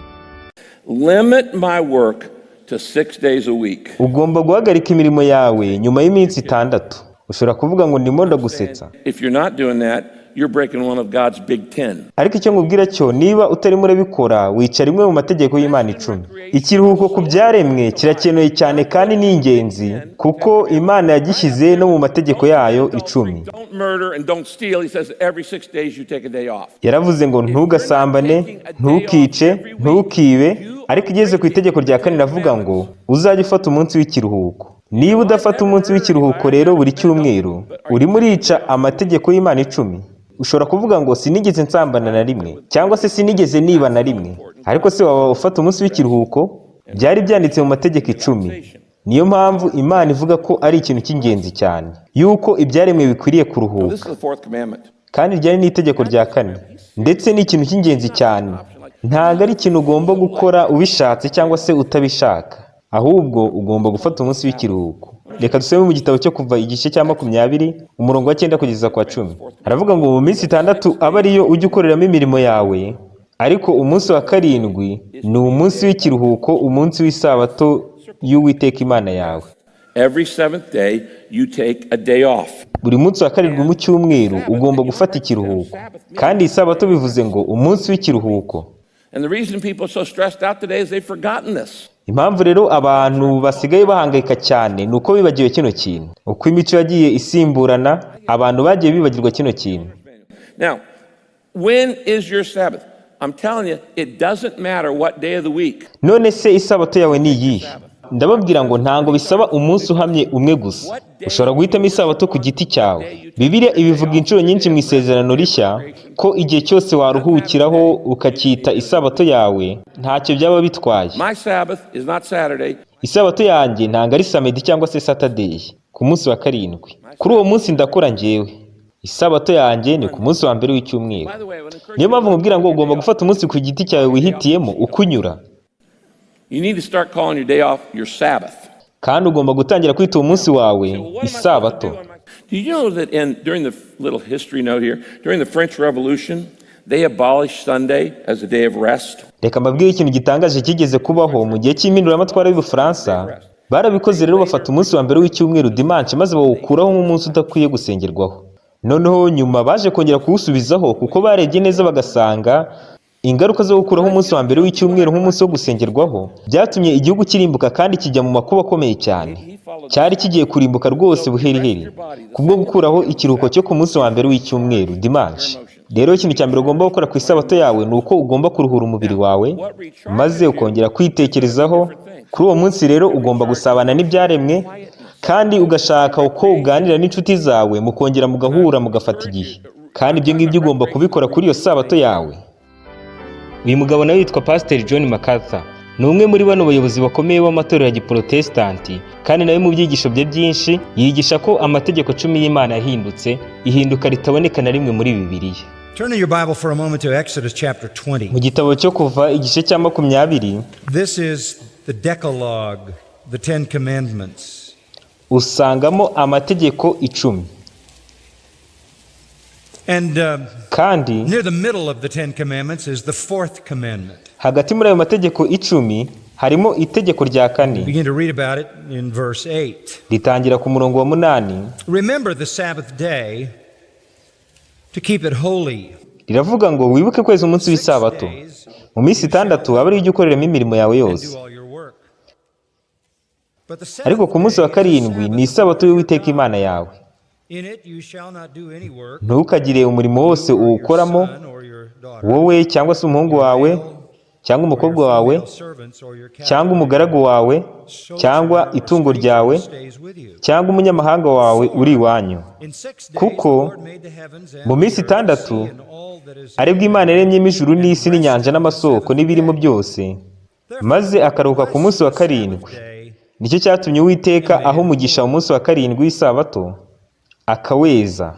Limit my work to 6 days a week. Ugomba guhagarika imirimo yawe nyuma y'iminsi 6. Ushobora kuvuga ngo ndimo ndagusetsa. If you're not doing that, you're breaking one of God's big ten. Ariko icyo nkubwira cyo, niba utarimo urabikora, wica rimwe mu mategeko y'Imana 10. Ikiruhuko ku byaremwe kirakenewe cyane kandi ni ingenzi, kuko Imana yagishyize no mu mategeko yayo 10. Don't murder and don't steal. He says every 6 days you take a day off. Yaravuze ngo ntugasambane, ntukice, ntukibe, ariko igeze ku itegeko rya kane iravuga ngo uzajye ufata umunsi w'ikiruhuko. Niba udafata umunsi w'ikiruhuko rero buri cyumweru, urimo urica amategeko y'Imana 10. Ushobora kuvuga ngo sinigeze nsambana na rimwe, cyangwa se sinigeze niba na rimwe, ariko se waba ufata umunsi w'ikiruhuko? Byari byanditse mu mategeko 10. Niyo mpamvu Imana ivuga ko ari ikintu cy'ingenzi cyane yuko ibyaremwe bikwiriye kuruhuka. This is the fourth commandment. Kandi ryari n'itegeko rya kane, ndetse ni ikintu cy'ingenzi cyane. Ntabwo ari ikintu ugomba gukora ubishatse cyangwa se utabishaka, ahubwo ugomba gufata umunsi w'ikiruhuko. Reka dusome mu gitabo cyo Kuva igice cya 20, umurongo wa 9 kugeza ku wa 10. Haravuga ngo: "Mu minsi 6 abe ariyo ujya ukoreramo imirimo yawe, ariko umunsi wa karindwi ni umunsi w'ikiruhuko, umunsi w'Isabato y'Uwiteka Imana yawe." Every seventh day, you take a day off. Buri munsi wa karindwi mu cyumweru ugomba gufata ikiruhuko, kandi Isabato bivuze ngo umunsi w'ikiruhuko. And the reason people are so stressed out today is they've forgotten this. Impamvu rero abantu basigaye bahangayika cyane ni uko bibagiwe kino kintu. Uko imico yagiye isimburana, abantu bagiye bibagirwa kino kintu. Now, when is your Sabbath? I'm telling you, it doesn't matter what day of the week. None se Isabato yawe ni iyihe? Ndababwira ngo ntabwo bisaba umunsi uhamye umwe gusa. Ushobora guhitamo Isabato ku giti cyawe. Bibiliya ibivuga inshuro nyinshi mu Isezerano Rishya ko igihe cyose waruhukiraho ukacyita Isabato yawe, ntacyo byaba bitwaye. My Sabbath is not Saturday. Isabato yanjye ntabwo ari samedi cyangwa se Saturday ku munsi wa karindwi. Kuri uwo munsi ndakora njyewe. Isabato yanjye ni ku munsi wa mbere w'icyumweru. By the way, I would encourage Niyo mpamvu nkubwira ngo ugomba gufata umunsi ku giti cyawe wihitiyemo ukunyura. You need to start calling your day off your Sabbath. Kandi ugomba gutangira kwita uwo munsi wawe Isabato. Do you know that in during the little history note here, during the French Revolution, they abolished Sunday as a day of rest? Reka mbabwire ikintu gitangaje kigeze kubaho mu gihe cy'impinduramatwara y'Ubufaransa. Barabikoze rero, bafata umunsi wa mbere w'icyumweru, dimanche, maze bawukuraho nk'umunsi udakwiye gusengerwaho. Noneho nyuma baje kongera kuwusubizaho, kuko barebye neza bagasanga ingaruka zo gukuraho umunsi wa mbere w'icyumweru nk'umunsi wo gusengerwaho byatumye igihugu kirimbuka kandi kijya mu makuba akomeye cyane. Cyari kigiye kurimbuka rwose buheriheri kubwo gukuraho ikiruhuko cyo ku munsi wa mbere w'icyumweru, dimanche. Rero ikintu cya mbere ugomba gukora ku Isabato yawe ni uko ugomba kuruhura umubiri wawe, maze ukongera kwitekerezaho. Kuri uwo munsi rero ugomba gusabana n'ibyaremwe, kandi Kandi ugashaka uko uganira n'inshuti zawe, mukongera mugahura, mugafata igihe. Kandi ibyo ngibyo ugomba kubikora kuri iyo sabato yawe. Uyu mugabo nawe yitwa Pasiteri John MacArthur, ni umwe muri bano bayobozi bakomeye b'amatorero ya giporotesitanti, kandi nawe mu byigisho bye byinshi yigisha ko amategeko 10 y'Imana yahindutse, ihinduka ritaboneka na rimwe muri Bibiliya. Turn in your Bible for a moment to Exodus chapter 20. Mu gitabo cyo Kuva, igice cya 20. This is the Decalogue, the Ten Commandments. Usangamo amategeko 10. And Kandi near the middle of the Ten Commandments is the fourth commandment. hagati muri ayo mategeko 10 harimo itegeko rya kane. Begin to read about it in verse 8. Ritangira ku murongo wa 8. Remember the Sabbath day to keep it holy. Riravuga ngo: "Wibuke kweza umunsi w'isabato. Mu minsi 6 abe ari ujya ukoreramo imirimo yawe And yose, do all your work. But the ariko ku munsi wa karindwi ni isabato y'Uwiteka Imana yawe. In it you shall not do any work, Ntukagire umurimo wose uwukoramo, wowe cyangwa se umuhungu wawe cyangwa umukobwa wawe cyangwa umugaragu wawe cyangwa itungo ryawe cyangwa umunyamahanga wawe uri iwanyu. Kuko mu minsi 6 aribwo Imana yaremyemo ijuru n'isi n'inyanja n'amasoko n'ibirimo byose, maze akaruhuka ku munsi wa karindwi. Nicyo cyatumye Uwiteka aha umugisha umunsi wa karindwi w'isabato, akaweza."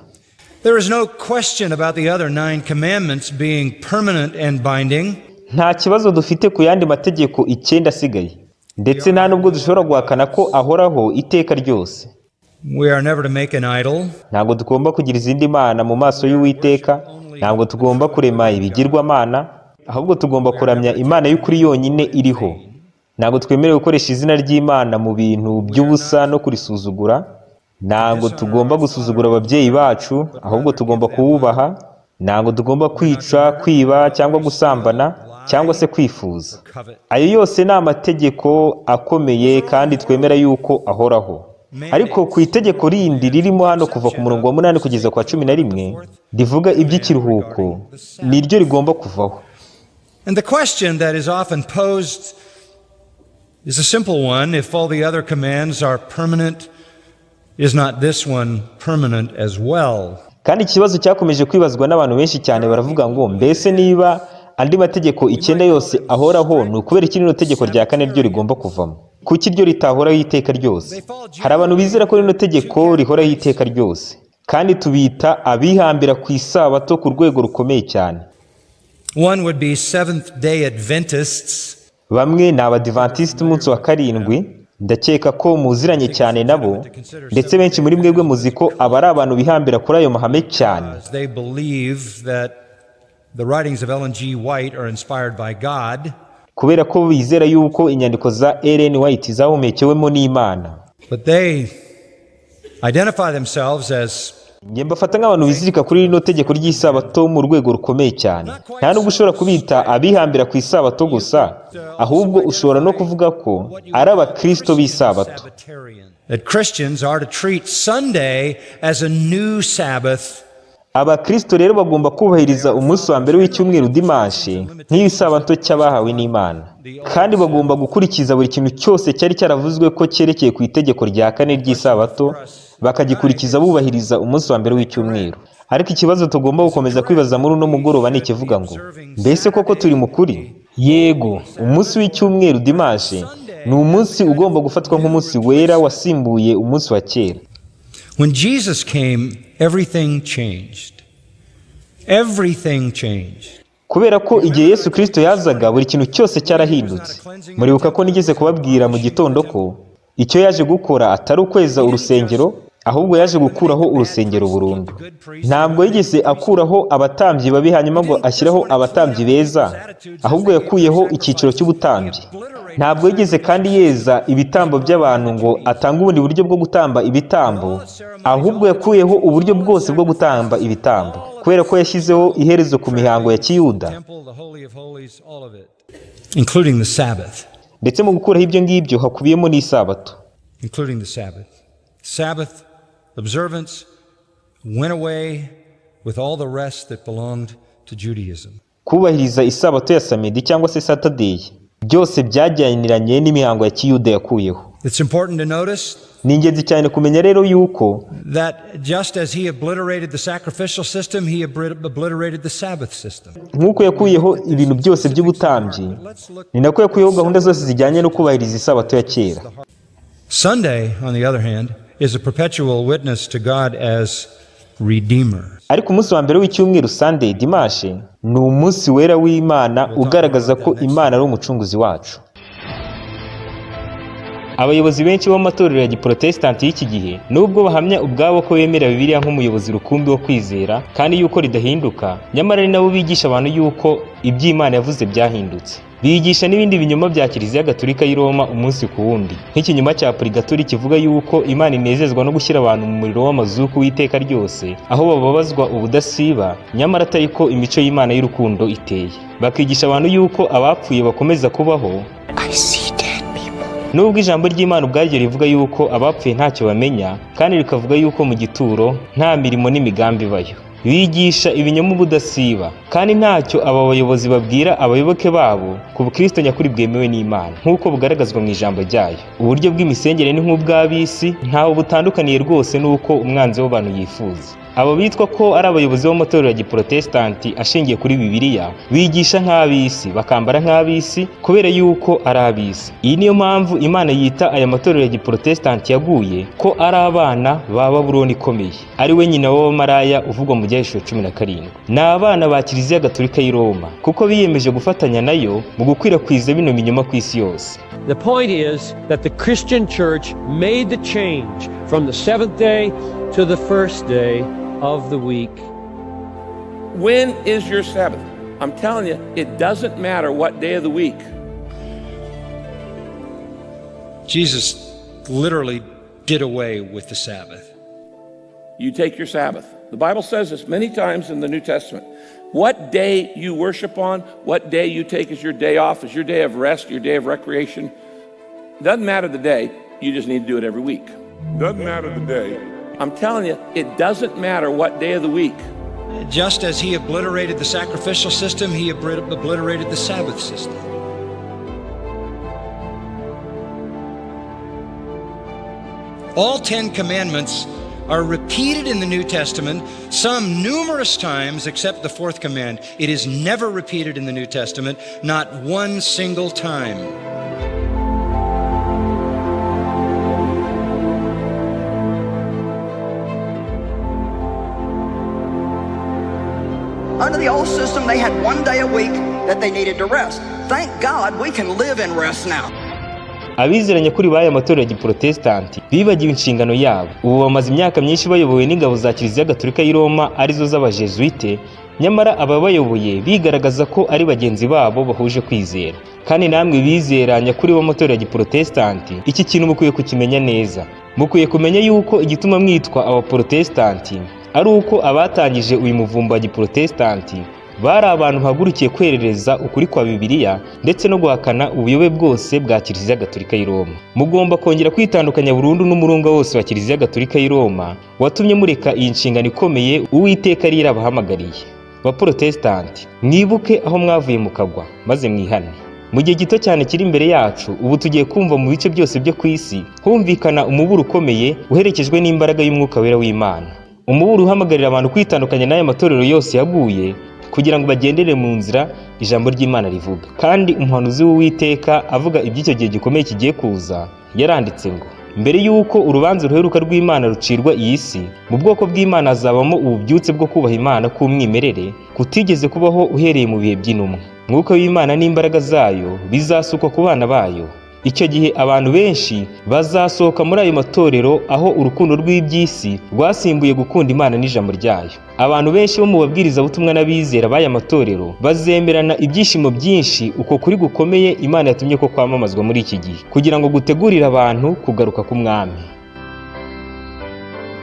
There is no question about the other nine commandments being permanent and binding. Nta kibazo dufite ku yandi mategeko 9 asigaye, ndetse nta nubwo dushobora guhakana ko ahoraho iteka ryose. We are never to make an idol. Ntabwo tugomba kugira izindi mana mu maso y'Uwiteka, ntabwo tugomba kurema ibigirwamana, ahubwo tugomba kuramya Imana y'ukuri yonyine iriho. Ntabwo twemerewe gukoresha izina ry'Imana mu bintu by'ubusa no kurisuzugura. Ntabwo tugomba gusuzugura ababyeyi bacu, ahubwo tugomba kububaha. Ntabwo tugomba kwica, kwiba cyangwa gusambana cyangwa se kwifuza. Ayo yose ni amategeko akomeye kandi twemera yuko ahoraho. Ariko ku itegeko rindi ririmo hano kuva ku murongo wa 8 kugeza ku wa 11, rivuga iby'ikiruhuko, niryo rigomba kuvaho. And the question that is often posed is a simple one. If all the other commands are permanent, is not this one permanent as well? Kandi ikibazo cyakomeje kwibazwa n'abantu benshi cyane, baravuga ngo: mbese niba andi mategeko 9 yose ahoraho, ni ukubera iki rino tegeko rya kane ryo rigomba kuvamo? Kuki ryo ritahoraho iteka ryose? Hari abantu bizera ko rino tegeko rihoraho iteka ryose, kandi tubita abihambira ku isabato ku rwego rukomeye cyane. One would be Seventh Day Adventists. Bamwe ni Abadivantisiti umunsi wa karindwi. Ndakeka ko muziranye cyane nabo, ndetse benshi muri mwebwe muzi ko aba ari abantu bihambira kuri ayo mahame cyane. They believe that the writings of Ellen G. White are inspired by God, Kubera ko bizera yuko inyandiko za Ellen White zahumekewemo n'Imana. but they identify themselves as Njye mbafata nk'abantu bizirika kuri rino tegeko ry'isabato mu rwego rukomeye cyane. Nta nubwo ushobora kubita abihambira ku isabato gusa, ahubwo ushobora no kuvuga ko ari abakristo b'isabato. That Christians are to treat Sunday as a new Sabbath. Abakristo rero bagomba kubahiriza umunsi wa mbere w'icyumweru, dimanche, nk'isabato cy'abahawe n'Imana, kandi bagomba gukurikiza buri kintu cyose cyari cyaravuzwe ko cyerekeye ku itegeko rya kane ry'isabato, bakagikurikiza bubahiriza umunsi wa mbere w'icyumweru. Ariko ikibazo tugomba gukomeza kwibaza muri uno mugoroba ni ikivuga ngo: mbese koko turi mu kuri? Yego, umunsi w'icyumweru, dimanche, ni umunsi ugomba gufatwa nk'umunsi wera wasimbuye umunsi wa kera. When Jesus came, everything changed. Everything changed. Kubera ko igihe Yesu Kirisito yazaga, buri kintu cyose cyarahindutse. Muribuka ko nigeze kubabwira mu gitondo ko icyo yaje gukora atari ukweza urusengero, ahubwo yaje gukuraho urusengero burundu. Ntabwo yigeze akuraho abatambyi babi hanyuma ngo ashyireho abatambyi beza, ahubwo yakuyeho icyiciro cy'ubutambyi. Ntabwo yigeze kandi yeza ibitambo by'abantu ngo atange ubundi buryo bwo gutamba ibitambo, ahubwo yakuyeho uburyo bwose bwo gutamba ibitambo, kubera ko yashyizeho iherezo ku mihango ya kiyuda. Temple, the Holy of Holies, all of it, including the Sabbath. Ndetse mu gukuraho ibyo ngibyo hakubiyemo n'isabato. Including the Sabbath. Sabbath observance went away with all the rest that belonged to Judaism. Kubahiriza isabato ya samedi cyangwa se Saturday, byose byajyaniranye n'imihango ya kiyuda yakuyeho. It's important to notice Ni ingenzi cyane kumenya rero yuko that just as he obliterated the sacrificial system, he obliterated the Sabbath system. Nk'uko yakuyeho ibintu byose by'ubutambyi, ni nako yakuyeho gahunda zose zijyanye no kubahiriza isabato ya kera. Sunday, on the other hand, is a perpetual witness to God as Redeemer. Ariko umunsi wa mbere w'icyumweru, Sunday, dimanche, ni umunsi wera w'Imana ugaragaza ko Imana ari umucunguzi wacu. Abayobozi benshi b'amatorero ya giprotesitanti y'iki gihe, nubwo bahamya ubwabo ko bemera Bibiliya nk'umuyobozi rukumbi wo kwizera kandi yuko ridahinduka, nyamara ari nabo bigisha abantu yuko iby'Imana yavuze byahindutse. Bigisha n'ibindi binyoma bya Kiliziya Gatolika y'i Roma umunsi ku wundi, nk'ikinyoma cya purigatori kivuga yuko Imana inezezwa no gushyira abantu mu muriro w'amazuku w'iteka ryose, aho bababazwa ubudasiba, nyamara atari ko imico y'Imana y'urukundo iteye. Bakigisha abantu yuko abapfuye bakomeza kubaho, nubwo ijambo ry'Imana ubwaryo rivuga yuko abapfuye ntacyo bamenya, kandi rikavuga yuko mu gituro nta mirimo n'imigambi ibayo. Bigisha ibinyoma ubudasiba, kandi ntacyo aba bayobozi babwira abayoboke babo ku bukristo nyakuri bwemewe n'Imana nk'uko bugaragazwa mu ijambo ryayo. Uburyo bw'imisengere ni nk'ubw'ab'isi, ntaho butandukaniye rwose n'uko umwanzi w'abantu yifuza. Abo bitwa ko ari abayobozi b'amatorero ya giprotesitanti ashingiye kuri Bibiliya bigisha nk'ab'isi, bakambara nk'ab'isi, kubera yuko ari ab'isi. Iyi niyo mpamvu Imana yita aya matorero ya giprotesitanti yaguye ko ari abana ba Babuloni ikomeye, ari we nyina w'abamaraya uvugwa mu Byahishuwe 17. Ni abana ba Kiliziya Gatolika y'i Roma, kuko biyemeje gufatanya nayo mu gukwirakwiza bino binyoma ku isi yose. The point is that the Christian church made the change from the seventh day to the first day of the week. When is your Sabbath? I'm telling you, it doesn't matter what day of the week. Jesus literally did away with the Sabbath. You take your Sabbath. The Bible says this many times in the New Testament. What day you worship on, what day you take as your day off, as your day of rest, your day of recreation, doesn't matter the day, you just need to do it every week. Doesn't matter the day. I'm telling you, it doesn't matter what day of the week. Just as he obliterated the sacrificial system, he obliterated the Sabbath system. All 10 commandments are repeated in the New Testament, some numerous times, except the fourth command. It is never repeated in the New Testament, not one single time. Under the old system, they had one day a week that they needed to rest. Thank God we can live in rest now. Abizera nyakuri b'aya matorero ya giprotesitanti bibagiwe inshingano yabo. Ubu bamaze imyaka myinshi bayobowe n'ingabo za Kiliziya Gatolika y'i Roma, arizo z'Abajesuite, nyamara ababayoboye bigaragaza ko ari bagenzi babo bahuje kwizera. Kandi namwe bizera nyakuri b'amatorero ya giprotesitanti, iki kintu mukwiye kukimenya neza. Mukwiye kumenya yuko igituma mwitwa abaprotesitanti ari uko abatangije uyu muvumba wa giprotesitanti bari abantu bahagurukiye kwerereza ukuri kwa Bibiliya ndetse no guhakana ubuyobe bwose bwa Kiliziya Gatolika y'i Roma. Mugomba kongera kwitandukanya burundu n'umurunga wose wa Kiliziya Gatolika y'i Roma watumye mureka iyi nshingano ikomeye Uwiteka yari yarabahamagariye. Baprotesitanti, mwibuke aho mwavuye mukagwa, maze mwihane. Mu gihe gito cyane kiri imbere yacu, ubu tugiye kumva mu bice byose byo ku isi humvikana umuburo ukomeye uherekejwe n'imbaraga y'Umwuka Wera w'Imana, umuburo uhamagarira abantu kwitandukanya n'aya matorero yose yaguye kugira ngo bagendere mu nzira ijambo ry'Imana rivuga. Kandi umuhanuzi w'Uwiteka avuga iby'icyo gihe gikomeye kigiye kuza yaranditse ngo: "Mbere y'uko urubanza ruheruka rw'Imana rucirwa iyi si, mu bwoko bw'Imana hazabamo ububyutse bwo kubaha Imana k'umwimerere kutigeze kubaho uhereye mu bihe by'intumwa. Mwuka w'Imana n'imbaraga zayo bizasukwa ku bana bayo. Icyo gihe abantu benshi bazasohoka muri ayo matorero aho urukundo rw'iby'isi rwasimbuye gukunda Imana n'ijambo ryayo. Abantu benshi bo mu babwirizabutumwa n'abizera b'aya matorero bazemerana ibyishimo byinshi uko kuri gukomeye Imana yatumye ko kwamamazwa muri iki gihe, kugira ngo gutegurire abantu kugaruka k'Umwami."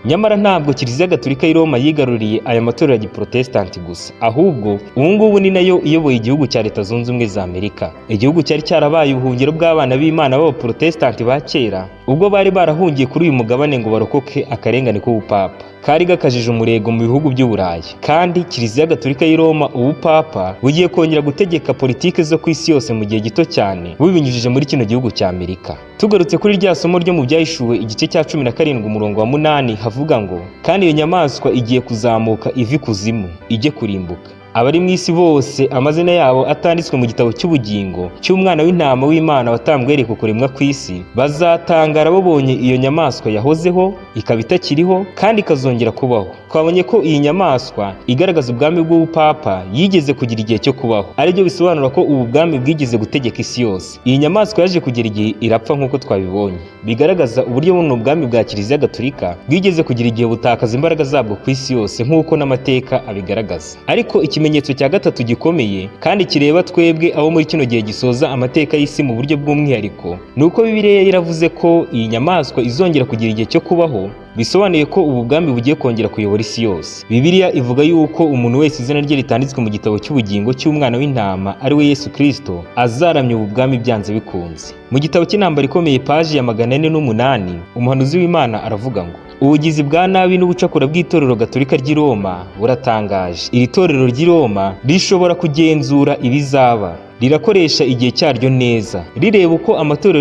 Nyamara ntabwo Kiliziya Gatolika y'i Roma yigaruriye aya matorero ya giprotesitanti gusa, ahubwo ubu ngubu ni nayo iyoboye igihugu cya Leta Zunze Ubumwe za Amerika, igihugu cyari cyarabaye ubuhungiro bw'abana b'Imana b'abaprotesitanti ba kera. Ubwo bari barahungiye kuri uyu mugabane ngo barokoke akarengane k'ubupapa kari gakajije umurego mu bihugu by'Uburayi. Kandi Kiliziya Gatolika y'i Roma, ubupapa, bugiye kongera gutegeka politiki zo ku isi yose mu gihe gito cyane, bubinyujije muri kino gihugu cya Amerika. Tugarutse kuri rya somo ryo mu Byahishuwe igice cya 17 umurongo wa 8, havuga ngo: "Kandi iyo nyamaswa igiye kuzamuka iva ikuzimu ijye kurimbuka. Abari mu isi bose amazina yabo atanditswe mu gitabo cy'ubugingo cy'Umwana w'Intama w'Imana watambwe ku kuremwa kw'isi, bazatangara babonye iyo nyamaswa yahozeho ikaba itakiriho kandi ikazongera kubaho." Twabonye ko iyi nyamaswa igaragaza ubwami bw'ubupapa yigeze kugira igihe cyo kubaho, aribyo bisobanura ko ubu bwami bwigeze gutegeka isi yose. Iyi nyamaswa yaje kugera igihe irapfa nk'uko twabibonye, bigaragaza uburyo buno bwami bwa Kiliziya Gatolika bwigeze kugira igihe butakaza imbaraga zabwo ku isi yose, nk'uko n'amateka abigaragaza. Ariko ikimenyetso cya gatatu gikomeye kandi kireba twebwe abo muri kino gihe gisoza amateka y'isi mu buryo bw'umwihariko, ni uko Bibiliya yaravuze ko iyi nyamaswa izongera kugira igihe cyo kubaho, bisobanuye ko ubu bwami bugiye kongera kuyobora isi yose. Bibiliya ivuga yuko umuntu wese izina rye ritanditswe mu gitabo cy'ubugingo cy'Umwana w'Intama, ari we Yesu Kristo, azaramya ubu bwami byanze bikunze. Mu gitabo cy'Intambara Ikomeye, paji ya 408, umuhanuzi w'Imana aravuga ngo: "Ubugizi bwa nabi n'ubucakura bw'itorero Gatolika ry'i Roma buratangaje. Iri torero ry'i Roma rishobora kugenzura ibizaba. Rirakoresha igihe cyaryo neza, rireba uko amatorero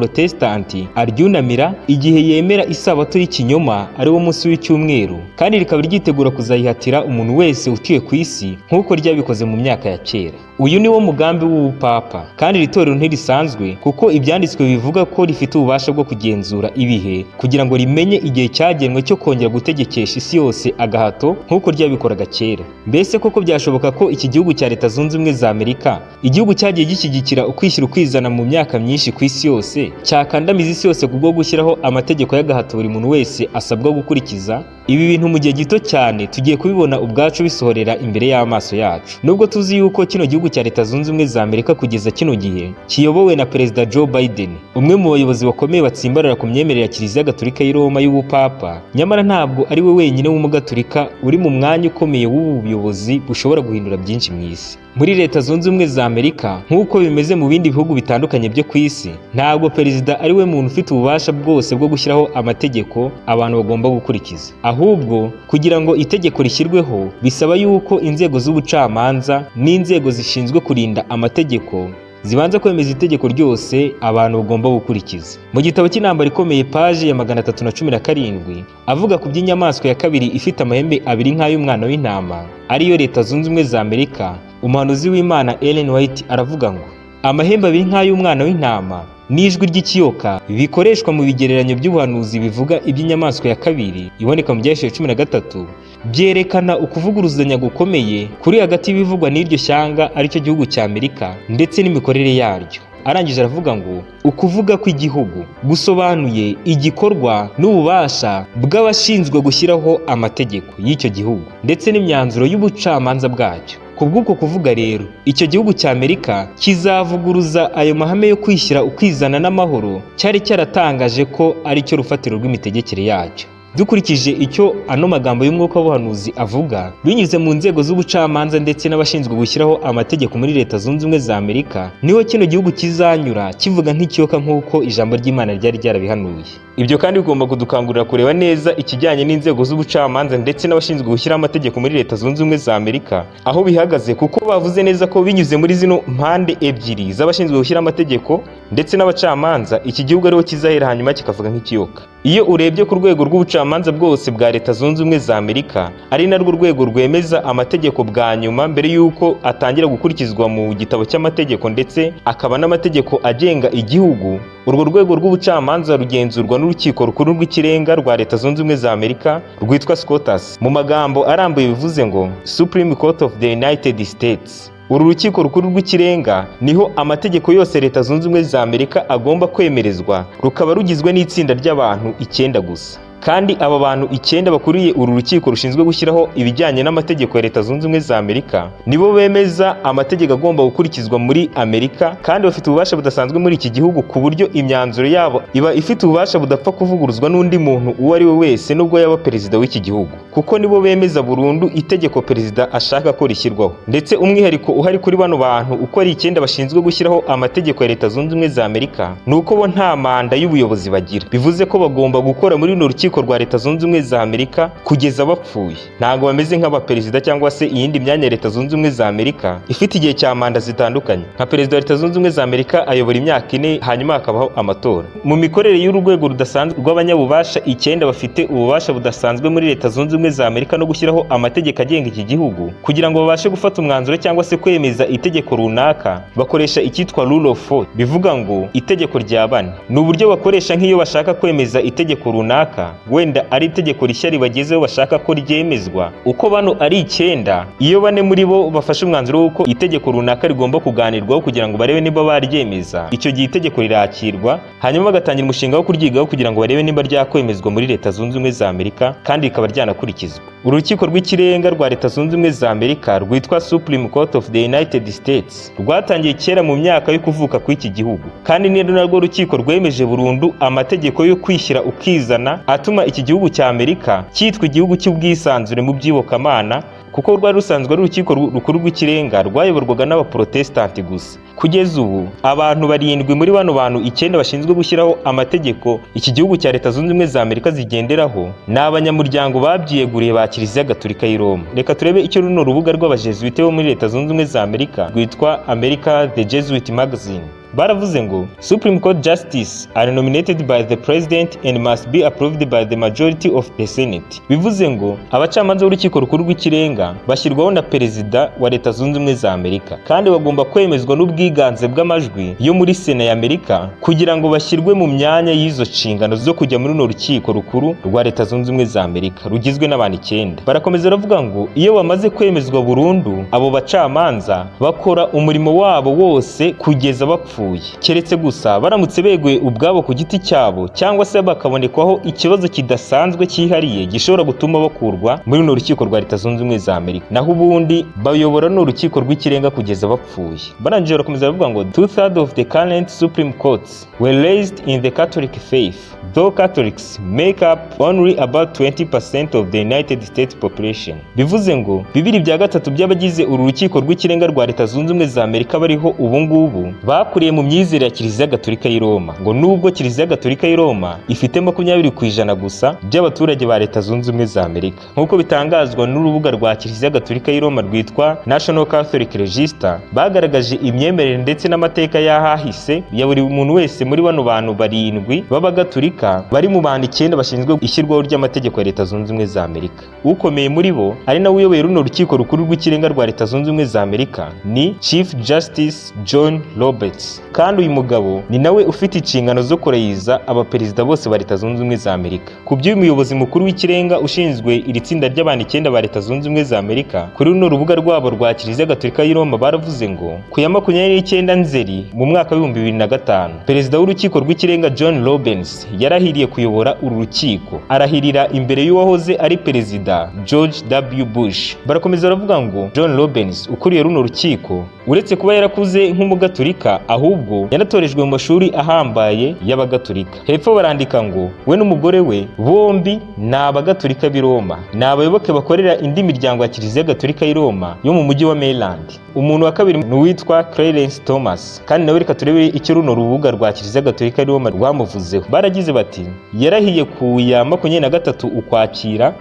y'Abaprotesitanti aryunamira igihe yemera isabato y'ikinyoma, ari wo munsi w'icyumweru, kandi rikaba ryitegura kuzayihatira umuntu wese utuye ku isi nk'uko ryabikoze mu myaka ya kera. Uyu ni wo mugambi w'ubupapa. Kandi iri torero ntirisanzwe, kuko Ibyanditswe bivuga ko rifite ububasha bwo kugenzura ibihe kugira ngo rimenye igihe cyagenwe cyo kongera gutegekesha isi yose agahato nk'uko ryabikoraga kera. Mbese koko byashoboka ko iki gihugu cya Leta Zunze Ubumwe za Amerika, igihugu cyagiye gishyigikira ukwishyira ukwizana mu myaka myinshi ku isi yose, cyakandamiza isi yose kubwo gushyiraho amategeko y'agahato buri muntu wese asabwa gukurikiza? Ibi bintu mu gihe gito cyane tugiye kubibona ubwacu bisohorera imbere y'amaso yacu." Nubwo tuzi yuko kino gihugu cya Leta Zunze Ubumwe za Amerika kugeza kino gihe kiyobowe na Perezida Joe Biden, umwe mu bayobozi bakomeye batsimbarara ku myemerere ya Kiliziya Gatolika y'i Roma y'ubupapa, nyamara ntabwo ari we wenyine w'umugatolika uri mu mwanya ukomeye w'ubu buyobozi bushobora guhindura byinshi mu isi. Muri Leta Zunze Ubumwe za Amerika, nk'uko bimeze mu bindi bihugu bitandukanye byo ku isi, ntabwo perezida ari we muntu ufite ububasha bwose bwo gushyiraho amategeko abantu bagomba gukurikiza. Ahubwo kugira ngo itegeko rishyirweho bisaba yuko inzego z'ubucamanza n'inzego zishinzwe kurinda amategeko zibanza kwemeza itegeko ryose abantu bagomba gukurikiza. Mu gitabo cy'Intambara Ikomeye, paji ya 317, avuga ku by'inyamaswa ya kabiri ifite amahembe abiri nk'ay'umwana w'intama, ariyo Leta Zunze Ubumwe za Amerika, umuhanuzi w'Imana Ellen White aravuga ngo: "Amahembe abiri nk'ay'umwana w'intama n'ijwi ry'ikiyoka bikoreshwa mu bigereranyo by'ubuhanuzi bivuga iby'inyamaswa ya kabiri iboneka mu Byahishuwe 13, byerekana ukuvuguruzanya gukomeye kuri hagati y'ibivugwa n'iryo shyanga, aricyo gihugu cya Amerika, ndetse n'imikorere yaryo." Arangije aravuga ngo: "Ukuvuga kw'igihugu gusobanuye igikorwa n'ububasha bw'abashinzwe gushyiraho amategeko y'icyo gihugu ndetse n'imyanzuro y'ubucamanza bwacyo. Ku bw'uko kuvuga rero, icyo gihugu cya Amerika kizavuguruza ayo mahame yo kwishyira ukizana n'amahoro cyari cyaratangaje ko ari cyo rufatiro rw'imitegekere yacyo." Dukurikije icyo ano magambo y'umwuka w'ubuhanuzi avuga, binyuze mu nzego z'ubucamanza ndetse n'abashinzwe gushyiraho amategeko muri Leta Zunze Ubumwe za Amerika, niho kino gihugu kizanyura kivuga nk'ikiyoka, nk'uko ijambo ry'Imana ryari ryarabihanuye. Ibyo kandi bigomba kudukangurira kureba neza ikijyanye n'inzego z'ubucamanza ndetse n'abashinzwe gushyiraho amategeko muri Leta Zunze Ubumwe za Amerika aho bihagaze, kuko bavuze neza ko binyuze muri zino mpande ebyiri z'abashinzwe gushyiraho amategeko ndetse n'abacamanza, iki gihugu ariho kizahera hanyuma kikavuga nk'ikiyoka. Iyo urebye ku rwego rw'ubucamanza bwose bwa Leta Zunze Ubumwe za Amerika, ari narwo rwego rwemeza amategeko bwa nyuma mbere y'uko atangira gukurikizwa mu gitabo cy'amategeko ndetse akaba n'amategeko agenga igihugu, urwo rwego rw'ubucamanza rugenzurwa n'Urukiko Rukuru rw'Ikirenga rwa Leta Zunze Ubumwe za Amerika rwitwa SCOTUS. Mu magambo arambuye bivuze ngo Supreme Court of the United States. Uru Rukiko Rukuru rw'Ikirenga niho amategeko yose Leta Zunze Ubumwe za Amerika agomba kwemerezwa, rukaba rugizwe n'itsinda ry'abantu icyenda gusa. Kandi aba bantu icyenda bakuriye uru rukiko rushinzwe gushyiraho ibijyanye n'amategeko ya Leta Zunze Ubumwe za Amerika nibo bemeza amategeko agomba gukurikizwa muri Amerika, kandi bafite ububasha budasanzwe muri iki gihugu, ku buryo imyanzuro yabo iba ifite ububasha budapfa kuvuguruzwa n'undi muntu uwo ari we wese, nubwo yaba perezida w'iki gihugu, kuko nibo bemeza burundu itegeko perezida ashaka ko rishyirwaho. Ndetse umwihariko uhari kuri bano bantu uko ari icyenda bashinzwe gushyiraho amategeko ya Leta Zunze Ubumwe za Amerika ni uko bo nta manda y'ubuyobozi bagira. Bivuze ko bagomba gukora muri runo rukiko rwa Leta Zunze Ubumwe za Amerika kugeza bapfuye. Ntabwo bameze nk'abaperezida cyangwa se iyindi myanya ya Leta Zunze Ubumwe za Amerika ifite igihe cya manda zitandukanye. Nka perezida wa Leta Zunze Ubumwe za Amerika ayobora imyaka 4, hanyuma hakabaho amatora. Mu mikorere y'urwego rudasanzwe rw'abanyabubasha icyenda bafite ububasha budasanzwe muri Leta Zunze Ubumwe za Amerika no gushyiraho amategeko agenga iki gihugu, kugira ngo babashe gufata umwanzuro cyangwa se kwemeza itegeko runaka, bakoresha icyitwa rule of four, bivuga ngo itegeko rya bane. Ni uburyo bakoresha nk'iyo bashaka kwemeza itegeko runaka, wenda ari itegeko rishya ribagezeho bashaka ko ryemezwa. Uko bano ari icyenda, iyo bane muri bo bafashe umwanzuro w'uko itegeko runaka rigomba kuganirwaho kugira ngo barebe niba baryemeza, icyo gihe itegeko rirakirwa, hanyuma bagatangira umushinga wo kuryigaho kugira ngo barebe niba ryakwemezwa muri Leta Zunze Ubumwe za Amerika kandi rikaba ryanakurikizwa. Urukiko rw'Ikirenga rwa Leta Zunze Ubumwe za Amerika rwitwa Supreme Court of the United States rwatangiye kera mu myaka yo kuvuka kw'iki gihugu, kandi ni narwo rukiko rwemeje burundu amategeko yo kwishyira ukizana atuma iki gihugu cya Amerika cyitwa igihugu cy'ubwisanzure mu by'iyobokamana, kuko rwari rusanzwe ari urukiko rukuru rw'ikirenga rwayoborwaga n'abaprotesitanti gusa. Kugeza ubu, abantu barindwi muri bano bantu icyenda bashinzwe gushyiraho amategeko iki gihugu cya Leta Zunze Ubumwe za Amerika zigenderaho ni abanyamuryango babyiyeguriye ba Kiliziya Gatolika y'i Roma. Reka turebe icyo runo rubuga rw'abajesuite bo muri Leta Zunze Ubumwe za Amerika rwitwa America the Jesuit Magazine. Baravuze ngo: "Supreme Court justice are nominated by the president and must be approved by the majority of the Senate." Bivuze ngo abacamanza b'Urukiko Rukuru rw'Ikirenga bashyirwaho na perezida wa Leta Zunze Ubumwe za Amerika, kandi bagomba kwemezwa n'ubwiganze bw'amajwi yo muri Sena ya Amerika kugira ngo bashyirwe mu myanya y'izo nshingano zo kujya muri runo Rukiko Rukuru rwa Leta Zunze Ubumwe za Amerika rugizwe n'abantu icyenda. Barakomeza baravuga ngo iyo bamaze kwemezwa burundu, abo bacamanza bakora umurimo wabo wose kugeza bapfuye, keretse gusa baramutse beguye ubwabo ku giti cyabo cyangwa se bakabonekwaho ikibazo kidasanzwe cyihariye gishobora gutuma bakurwa muri runo rukiko rwa Leta Zunze Ubumwe za Amerika. Naho ubundi bayobora runo Rukiko rw'Ikirenga kugeza bapfuye. Barangije barakomeza baravuga ngo: "Two-thirds of the current Supreme Courts were raised in the Catholic faith, though Catholics make up only about 20% of the United States population." Bivuze ngo 2/3 by'abagize uru Rukiko rw'Ikirenga rwa Leta Zunze Ubumwe za Amerika bariho ubu ngubu bakuriye mu myizerere ya Kiliziya Gatolika y'i Roma, ngo nubwo Kiliziya Gatolika y'i Roma ifite 20% gusa by'abaturage ba Leta Zunze Ubumwe za Amerika. Nk'uko bitangazwa n'urubuga rwa Kiliziya Gatolika y'i Roma rwitwa National Catholic Register, bagaragaje imyemerere ndetse n'amateka y'ahahise ya buri muntu wese muri bano bantu barindwi b'abagatolika bari mu bantu icyenda bashinzwe ishyirwaho ry'amategeko ya Leta Zunze Ubumwe za Amerika. Ukomeye muri bo, ari nawe uyoboye runo Rukiko Rukuru rw'Ikirenga rwa Leta Zunze Ubumwe za Amerika, ni Chief Justice John Roberts, kandi uyu mugabo ni nawe ufite inshingano zo kurahiza abaperezida bose ba Leta Zunze Ubumwe za Amerika. Ku by'uyu muyobozi mukuru w'ikirenga ushinzwe iri tsinda ry'abantu icyenda ba Leta Zunze Ubumwe za Amerika, kuri runo rubuga rwabo rwa Kiliziya Gatolika y'i Roma baravuze ngo ku ya 29 Nzeri mu mwaka wa 2005, perezida w'Urukiko rw'Ikirenga John Roberts yarahiriye kuyobora uru rukiko, arahirira imbere y'uwahoze ari perezida George W Bush. Barakomeza baravuga ngo John Roberts ukuriye runo rukiko, uretse kuba yarakuze nk'umugatolika, ahubwo yanatorejwe mu mashuri ahambaye y'abagatolika. Hepfo barandika ngo we n'umugore we bombi ni abagatolika b'i Roma, ni abayoboke bakorera indi miryango ya Kiliziya Gatolika y'i Roma yo mu mujyi wa Maryland. Umuntu wa kabiri ni uwitwa Clarence Thomas, kandi nawe reka turebe icyo runo rubuga rwa Kiliziya Gatolika y'i Roma rwamuvuzeho. Baragize bati: "Yarahiye ku ya 23 Ukwakira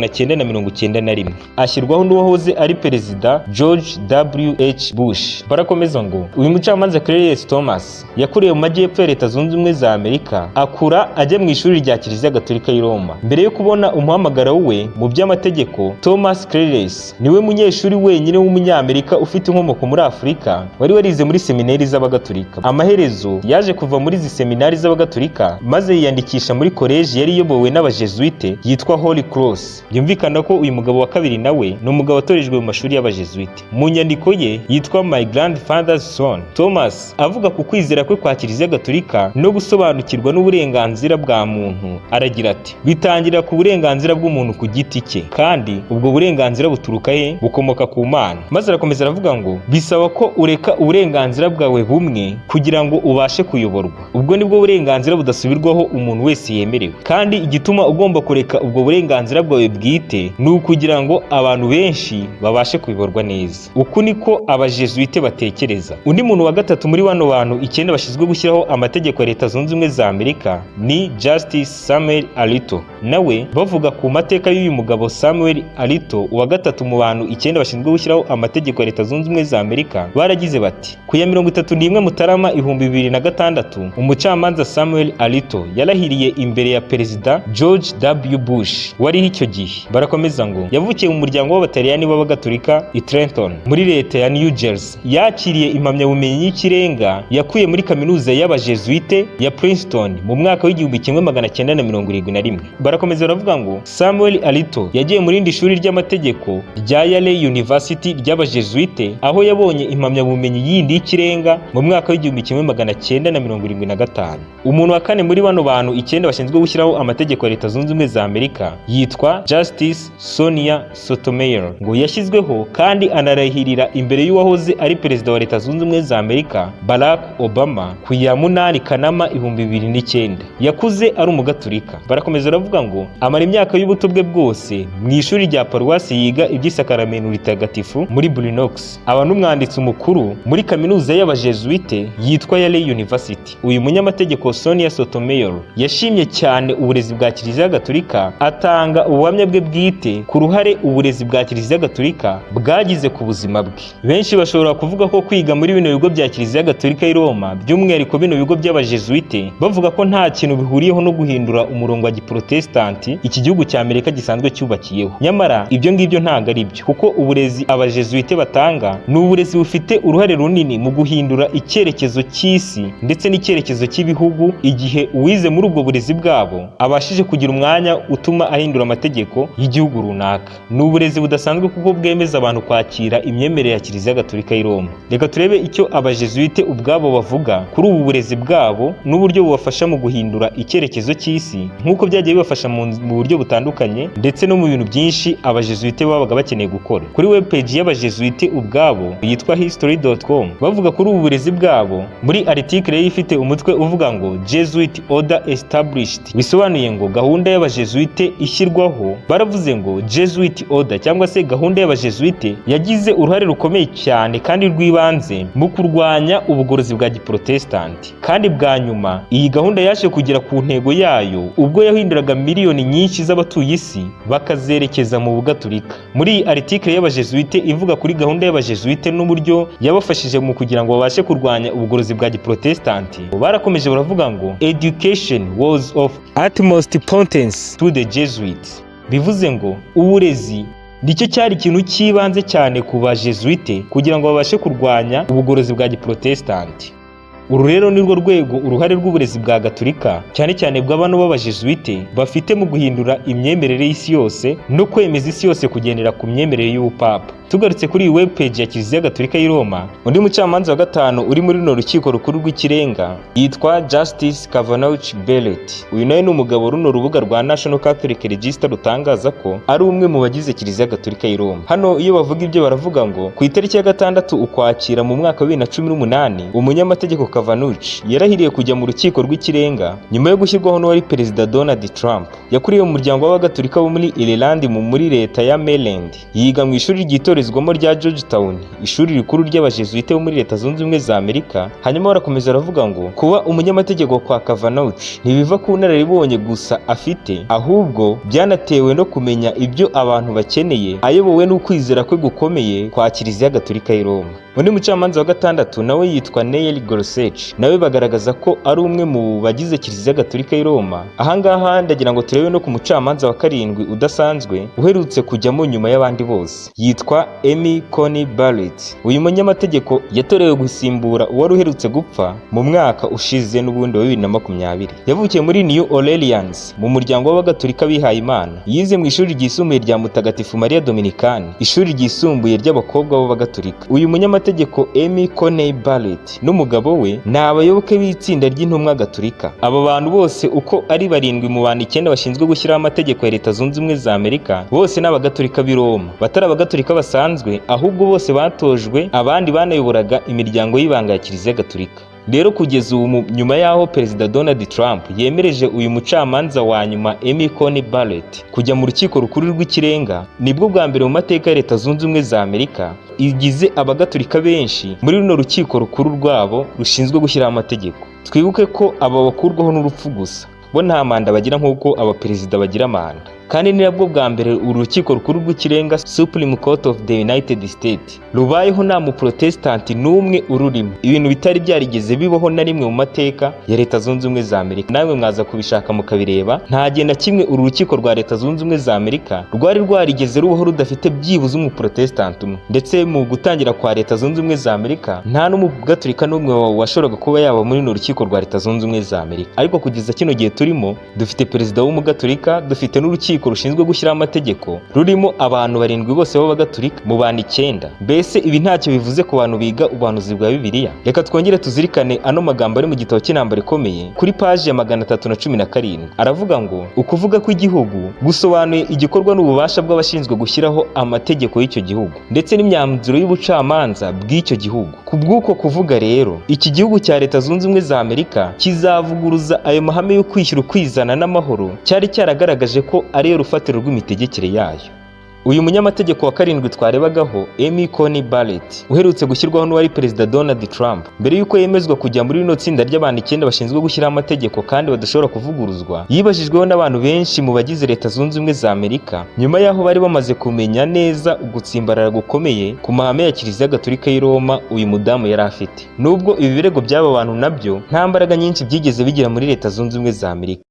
1991, ashyirwaho n'uwahoze ari perezida George W H Bush." Barakomeza ngo uyu mucamanza Clarence Thomas yakuriye mu majyepfo ya Leta Zunze Ubumwe za Amerika, akura ajya mu ishuri rya Kiliziya Gatolika y'i Roma. Mbere yo kubona umuhamagaro we mu by'amategeko, Thomas Clarence niwe munyeshuri wenyine w'umunyamerika ufite inkomoko muri Afurika wari warize muri seminari z'abagatolika. Amaherezo yaje kuva muri izi seminari z'abagatolika, maze yiyandikisha muri koleji yari iyobowe n'abajesuite yitwa Holy Cross. Byumvikana ko uyu mugabo wa kabiri nawe ni umugabo watorejwe mu mashuri y'abajesuite. Mu nyandiko ye yitwa My Grandfather's Son, Thomas Thomas avuga ku kwizera kwe kwa Kiliziya Gatolika no gusobanukirwa n'uburenganzira bwa muntu, aragira ati: "Bitangira ku burenganzira bw'umuntu ku giti cye, kandi ubwo burenganzira buturuka he? Bukomoka ku Mana." Maze arakomeza aravuga ngo: "Bisaba ko ureka uburenganzira bwawe bumwe kugira ngo ubashe kuyoborwa. Ubwo nibwo burenganzira budasubirwaho umuntu wese yemerewe, kandi igituma ugomba kureka ubwo burenganzira bwawe bwite ni ukugira ngo abantu benshi babashe kuyoborwa neza." Uku niko Abajesuite batekereza. Undi muntu wa gatatu muri bano bantu icyenda bashinzwe gushyiraho amategeko ya Leta Zunze Ubumwe za Amerika ni Justice Samuel Alito. Nawe bavuga ku mateka y'uyu mugabo Samuel Alito, uwa gatatu mu bantu icyenda bashinzwe gushyiraho amategeko ya Leta Zunze Ubumwe za Amerika, baragize bati: "Ku ya 31 Mutarama 2006, umucamanza Samuel Alito yarahiriye imbere ya Perezida George W Bush wariho icyo gihe." Barakomeza ngo: "Yavukiye mu muryango w'Abataliyani b'Abagatolika i Trenton muri leta ya New Jersey. Yakiriye impamyabumenyi y'ikirenga yakuye muri kaminuza y'Abajesuite ya Princeton mu mwaka w'1971." Barakomeza baravuga ngo: "Samuel Alito yagiye mu rindi shuri ry'amategeko rya Yale University ry'Abajesuite, aho yabonye impamyabumenyi yindi y'ikirenga mu mwaka w'1975." Umuntu wa kane muri bano bantu icyenda bashinzwe gushyiraho amategeko ya Leta Zunze Ubumwe za Amerika yitwa Justice Sonia Sotomayor. Ngo yashyizweho kandi anarahirira imbere y'uwahoze ari perezida wa Leta Zunze Ubumwe za Amerika Barack Obama ku ya 8 Kanama 2009. Yakuze ari umugaturika. Barakomeza baravuga ngo: "Amara imyaka y'ubuto bwe bwose mu ishuri rya paruwasi, yiga iby'isakaramento ritagatifu muri Bronx, aba n'umwanditsi mukuru muri kaminuza y'Abajesuite yitwa Yale University." Uyu munyamategeko Sonia Sotomayor yashimye cyane uburezi bwa Kiliziya Gatolika, atanga ubuhamya bwe bwite ku ruhare uburezi bwa Kiliziya Gatolika bwagize ku buzima bwe. Benshi bashobora kuvuga ko kwiga muri bino bigo bya Kiliziya Gatolika y'i Roma, by'umwihariko bino bigo by'Abajesuite, bavuga ko nta kintu bihuriyeho no guhindura umurongo wa giprotestanti iki gihugu cya Amerika gisanzwe cyubakiyeho. Nyamara ibyo ngibyo ntabwo ari byo, kuko uburezi Abajesuite batanga ni uburezi bufite uruhare runini mu guhindura icyerekezo cy'isi ndetse n'icyerekezo cy'ibihugu, igihe uwize muri ubwo burezi bwabo abashije kugira umwanya utuma ahindura amategeko y'igihugu runaka. Ni uburezi budasanzwe kuko bwemeza abantu kwakira imyemerere ya Kiliziya Gatolika y'i Roma. Reka turebe icyo Abajesuite ubwabo bavuga kuri ubu burezi bwabo n'uburyo bubafasha mu guhindura icyerekezo cy'isi, nk'uko byagiye bibafasha mu buryo butandukanye ndetse no mu bintu byinshi Abajesuite babaga bakeneye gukora. Kuri web page y'Abajesuite ubwabo yitwa history.com, bavuga kuri ubu burezi bwabo muri article ifite umutwe uvuga ngo "Jesuit Order Established", bisobanuye ngo gahunda y'Abajesuite ishyirwaho. Baravuze ngo: "Jesuit Order, cyangwa se gahunda y'Abajesuite, yagize uruhare rukomeye cyane kandi rw'ibanze mu kurwanya ubugorozi bwa giprotestanti, kandi bwa nyuma iyi gahunda yaje kugera ku ntego yayo ubwo yahinduraga miliyoni nyinshi z'abatuye isi bakazerekeza mu bugaturika." Muri iyi article y'Abajesuite ivuga kuri gahunda y'Abajesuite n'uburyo yabafashije mu kugira ngo babashe kurwanya ubugorozi bwa giprotestanti, barakomeje baravuga ngo: "Education was of utmost importance to the Jesuits." Bivuze ngo uburezi nicyo cyari ikintu cy'ibanze cyane ku Bajesuite kugira ngo babashe kurwanya ubugorozi bwa giprotestanti. Uru rero ni rwo rwego uruhare rw'uburezi bwa Gaturika, cyane cyane bw'abano b'Abajesuite, bafite mu guhindura imyemerere y'isi yose no kwemeza isi yose kugendera ku myemerere y'ubupapa. Tugarutse kuri iyi web page ya Kiliziya Gatolika y'i Roma, undi mucamanza wa gatanu uri muri runo rukiko rukuru rw'ikirenga yitwa Justice Kavanaugh Barrett. Uyu nawe ni umugabo runo rubuga rwa National Catholic Register rutangaza ko ari umwe mu bagize Kiliziya Gatolika y'i Roma. Hano iyo bavuga ibyo, baravuga ngo: "Ku itariki ya 6 Ukwakira mu mwaka wa 2018, umunyamategeko Kavanaugh yarahiriye kujya mu rukiko rw'ikirenga nyuma yo gushyirwaho n'uwari Perezida Donald Trump. Yakuriye mu muryango w'Abagatolika bo muri Ireland muri leta ya Maryland. Yiga mu ishuri ryitorezwamo rya Georgetown, ishuri rikuru ry'Abajesuite bo muri Leta Zunze Ubumwe za Amerika." Hanyuma barakomeza baravuga ngo: "Kuba umunyamategeko kwa Kavanaugh ntibiva ku bunararibonye gusa afite, ahubwo byanatewe no kumenya ibyo abantu bakeneye, ayobowe n'ukwizera kwe gukomeye kwa Kiliziya Gatolika y'i Roma." Undi mucamanza wa gatandatu nawe yitwa Neil Gorsuch, nawe bagaragaza ko ari umwe mu bagize Kiliziya Gatolika y'i Roma. Ahangaha ndagira ngo turebe no ku mucamanza wa karindwi udasanzwe uherutse kujyamo nyuma y'abandi bose, yitwa Yitwa Amy Coney Barrett. Uyu munyamategeko yatorewe gusimbura uwari uherutse gupfa mu mwaka ushize n'ubundi wa 2020. Yavukiye muri New Orleans mu muryango w'Abagatolika bihaye Imana. Yize mu ishuri ryisumbuye rya Mutagatifu Mariya Dominikani, ishuri ryisumbuye ry'abakobwa b'Abagatolika. Uyu munyamategeko Amy Coney Barrett n'umugabo we ni abayoboke b'itsinda ry'intumwa gatolika. Aba bantu bose uko ari barindwi mu bantu icyenda bashinzwe gushyiraho amategeko ya Leta Zunze Ubumwe za Amerika, bose ni Abagatolika b'i Roma, batari Abagatolika basanzwe, ahubwo bose batojwe, abandi banayoboraga imiryango y'ibanga ya Kiliziya Gatolika. Rero kugeza ubu, nyuma y'aho Perezida Donald Trump yemereje uyu mucamanza wa nyuma Amy Coney Barrett kujya mu Rukiko Rukuru rw'Ikirenga, nibwo bwa mbere mu mateka ya Leta Zunze Ubumwe za Amerika igize Abagatolika benshi muri runo rukiko rukuru rwabo rushinzwe gushyiraho amategeko. Twibuke ko aba bakurwaho n'urupfu gusa, bo nta manda bagira nk'uko abaperezida bagira manda. Kandi ni nabwo bwa mbere uru Rukiko Rukuru rw'Ikirenga, Supreme Court of the United States, rubayeho nta muprotesitanti n'umwe ururimo, ibintu bitari byarigeze bibaho na rimwe mu mateka ya Leta Zunze Ubumwe za Amerika. Namwe mwaza kubishaka mukabireba. Nta gihe na kimwe uru rukiko rwa Leta Zunze Ubumwe za Amerika rwari rwarigeze rubaho rudafite byibuze umuprotesitanti umwe. Ndetse mu gutangira kwa Leta Zunze Ubumwe za Amerika, nta n'umugatolika n'umwe washoboraga kuba yaba muri runo rukiko rwa Leta Zunze Ubumwe za Amerika. Ariko kugeza kino gihe turimo, dufite perezida w'umugatolika, dufite n'urukiko rushinzwe gushyiraho amategeko rurimo abantu barindwi bose b'Abagatolika mu bantu icyenda. Mbese ibi ntacyo bivuze ku bantu biga ubuhanuzi bwa Bibiliya? Reka twongere tuzirikane ano magambo ari mu gitabo cy'Intambara Ikomeye kuri paji ya 317. Aravuga ngo: "Ukuvuga kw'igihugu gusobanuye igikorwa n'ububasha bw'abashinzwe gushyiraho amategeko y'icyo gihugu ndetse n'imyanzuro y'ubucamanza bw'icyo gihugu. Ku bw'uko kuvuga rero, iki gihugu cya Leta Zunze Ubumwe za Amerika kizavuguruza ayo mahame yo kwishyira ukwizana n'amahoro cyari cyaragaragaje ko ariyo rufatiro rw'imitegekere yayo." Uyu munyamategeko wa karindwi twarebagaho, Amy Coney Barrett, uherutse gushyirwaho n'uwari Perezida Donald Trump, mbere y'uko yemezwa kujya muri rino tsinda ry'abantu icyenda bashinzwe gushyiraho amategeko kandi badashobora kuvuguruzwa, yibajijweho n'abantu benshi mu bagize Leta Zunze Ubumwe za Amerika nyuma y'aho bari bamaze kumenya neza ugutsimbarara gukomeye ku mahame ya Kiliziya Gatolika y'i Roma uyu mudamu yari afite. Nubwo ibi birego by'aba bantu nabyo nta mbaraga nyinshi byigeze bigira muri Leta Zunze Ubumwe za Amerika.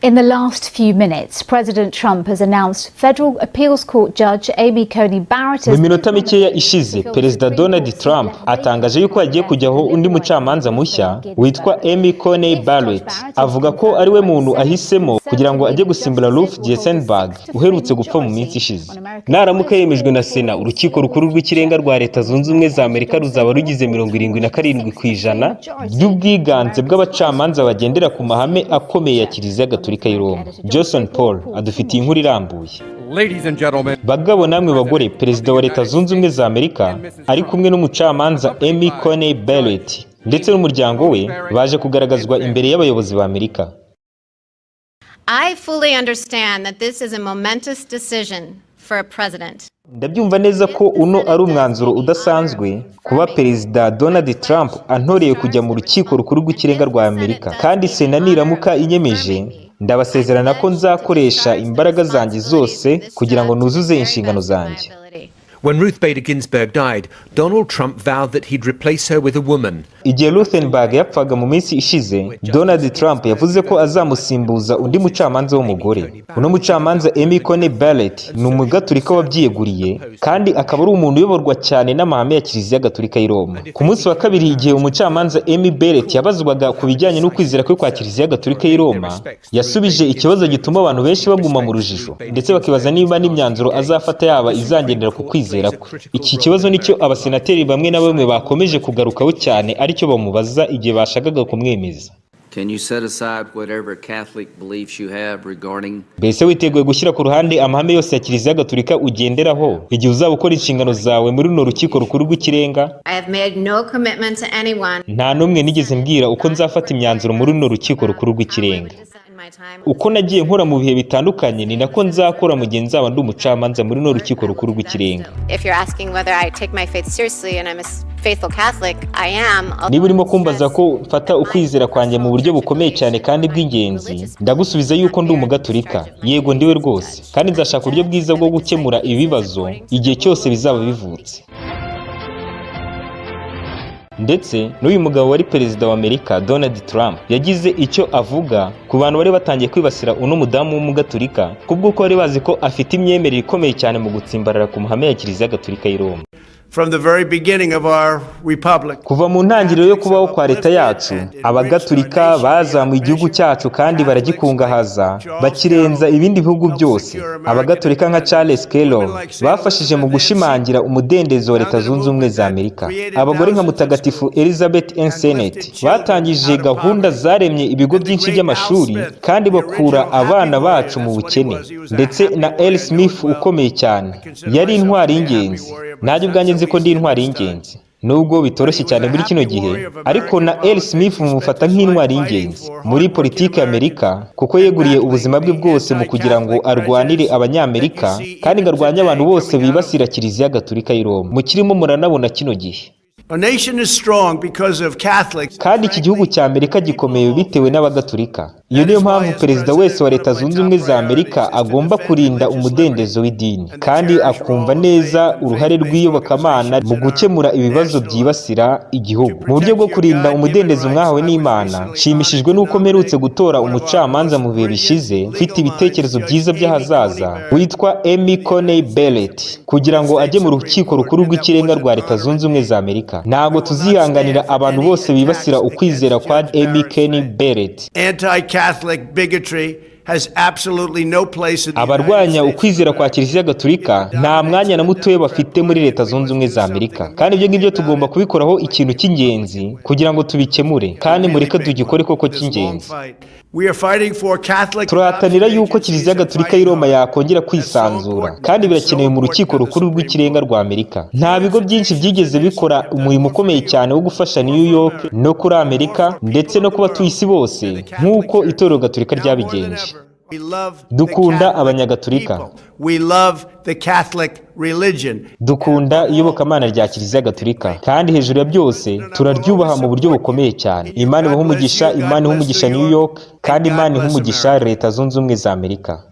In the last few minutes, President Trump has announced federal appeals court judge Amy Coney Barrett Mu minota mikeya ishize, Perezida Donald Trump atangaje yuko hagiye kujyaho undi mucamanza mushya witwa Amy Coney Barrett, avuga ko ari we muntu ahisemo kugira ngo ajye gusimbura Ruth Ginsburg uherutse gupfa mu minsi ishize. Naramuka yemejwe na Sena, Urukiko Rukuru rw'Ikirenga rwa Leta Zunze Ubumwe za Amerika ruzaba rugize 77% by'ubwiganze bw'abacamanza bagendera ku mahame akomeye ya Kiliziya Gatolika y'i Roma. Johnson Paul adufitiye inkuru irambuye. Ladies and gentlemen, Bagabo namwe bagore, Perezida wa Leta Zunze Ubumwe za Amerika ari kumwe n'umucamanza Amy Coney Barrett ndetse n'umuryango we baje kugaragazwa imbere y'abayobozi ba Amerika. I fully understand that this is a momentous decision for a president. Ndabyumva neza ko uno ari umwanzuro udasanzwe kuba Perezida Donald Trump antoreye kujya mu Rukiko Rukuru rw'Ikirenga rwa Amerika, kandi Sena niramuka inyemeje, ndabasezerana ko nzakoresha imbaraga zanjye zose kugira ngo nuzuze inshingano zanjye. When Ruth Bader Ginsburg died, Donald Trump vowed that he'd replace her with a woman. Igihe Ruthenberg yapfaga mu minsi ishize, Donald Trump yavuze ko azamusimbuza undi mucamanza w'umugore. Uno mucamanza Amy Coney Barrett ni umugatulika wabyiyeguriye kandi akaba ari umuntu uyoborwa cyane n'amahame ya Kiliziya Gatolika y'i Roma. Ku munsi wa kabiri, igihe umucamanza Amy Barrett yabazwaga ku bijyanye n'ukwizera kwe kwa Kiliziya Gatolika y'i Roma, yasubije ikibazo gituma abantu benshi baguma mu rujijo ndetse bakibaza niba n'imyanzuro azafata yaba izagendera ku kwizera kwe. Iki kibazo nicyo abasenateri bamwe na bamwe bakomeje kugarukaho cyane, aricyo bamubaza igihe bashakaga kumwemeza. Can you set aside whatever Catholic beliefs you have regarding Mbese witeguye gushyira ku ruhande amahame yose ya Kiliziya Gatolika ugenderaho igihe uzaba ukora inshingano zawe muri runo Rukiko Rukuru rw'Ikirenga? I have made no commitment to anyone. Nta n'umwe nigeze mbwira uko nzafata imyanzuro muri runo Rukiko Rukuru rw'Ikirenga. Uko nagiye nkora mu bihe bitandukanye ni nako nzakora mu gihe nzaba ndi umucamanza muri runo Rukiko Rukuru rw'Ikirenga. If you're asking whether I take my faith seriously and I'm a faithful Catholic, I am. Niba urimo kumbaza ko mfata ukwizera kwanjye mu buryo bukomeye cyane kandi bw'ingenzi, ndagusubiza yuko ndi umugatolika. Yego, ndiwe rwose, kandi nzashaka uburyo bwiza bwo gukemura ibibazo igihe cyose bizaba bivutse. Ndetse n'uyu mugabo wari perezida wa Amerika, Donald Trump, yagize icyo avuga ku bantu bari batangiye kwibasira uno mudamu w'umugaturika, kubw'uko bari bazi ko afite imyemerere ikomeye cyane mu gutsimbarara ku mahame ya Kiliziya Gatolika y'i Roma. From the very beginning of our republic, Kuva mu ntangiriro yo kubaho kwa leta yacu, abagatulika bazamuye igihugu cyacu kandi baragikungahaza, bakirenza ibindi bihugu byose. Abagatulika nka Charles Kellogg bafashije mu gushimangira umudendezo wa Leta Zunze Ubumwe za Amerika. Abagore nka Mutagatifu Elizabeth Ann Sennett batangije gahunda zaremye ibigo byinshi by'amashuri kandi bakura abana bacu mu bukene. Ndetse na Al Smith ukomeye cyane yari intwari y'ingenzi. Nanjye ubwanjye nzi ko ndi intwari y'ingenzi, nubwo bitoroshye cyane muri kino gihe, ariko na Al Smith mumufata nk'intwari y'ingenzi muri politiki ya Amerika, kuko yeguriye ubuzima bwe bwose mu kugira ngo arwanire Abanyamerika kandi ngo arwanye abantu bose bibasira Kiliziya Gatolika y'i Roma. Mukirimo muranabona kino gihe. A nation is strong because of Catholics. Kandi iki gihugu cya Amerika gikomeye bitewe n'Abagatulika. Iyo niyo mpamvu perezida wese wa Leta Zunze Ubumwe za Amerika agomba kurinda umudendezo w'idini kandi akumva neza uruhare rw'iyobokamana mu gukemura ibibazo byibasira igihugu mu buryo bwo kurinda umudendezo mwahawe n'Imana. Nshimishijwe n'uko mperutse gutora umucamanza mu bihe bishize mfite ibitekerezo byiza by'ahazaza witwa Amy Coney Barrett kugira ngo ajye mu Rukiko Rukuru rw'Ikirenga rwa Leta Zunze Ubumwe za Amerika. Ntabwo tuzihanganira abantu bose bibasira ukwizera kwa Amy Coney Barrett. Anti-Catholic bigotry has absolutely no place in the Abarwanya ukwizera kwa Kiliziya Gatolika nta mwanya na mutoya bafite muri Leta Zunze Ubumwe za Amerika, kandi ibyo ngibyo tugomba kubikoraho ikintu cy'ingenzi kugira ngo tubikemure, kandi mureke tugikore koko cy'ingenzi. We are fighting for Catholic Turahatanira yuko Kiliziya Gatolika y'i Roma yakongera kwisanzura, kandi birakenewe mu Rukiko Rukuru rw'Ikirenga rwa Amerika. Nta bigo byinshi byigeze bikora umurimo ukomeye cyane wo gufasha New York no kuri Amerika ndetse no ku batuye isi bose nk'uko Itorero Gatolika ryabigenje. We love the Dukunda Catholic Abanyagatolika. people. We love the Catholic religion. Dukunda iyobokamana rya Kiliziya Gatolika, kandi hejuru ya byose turaryubaha mu buryo bukomeye cyane. Imana ibahe umugisha, Imana ihe umugisha New York, kandi Imana ihe umugisha Leta Zunze Ubumwe za Amerika.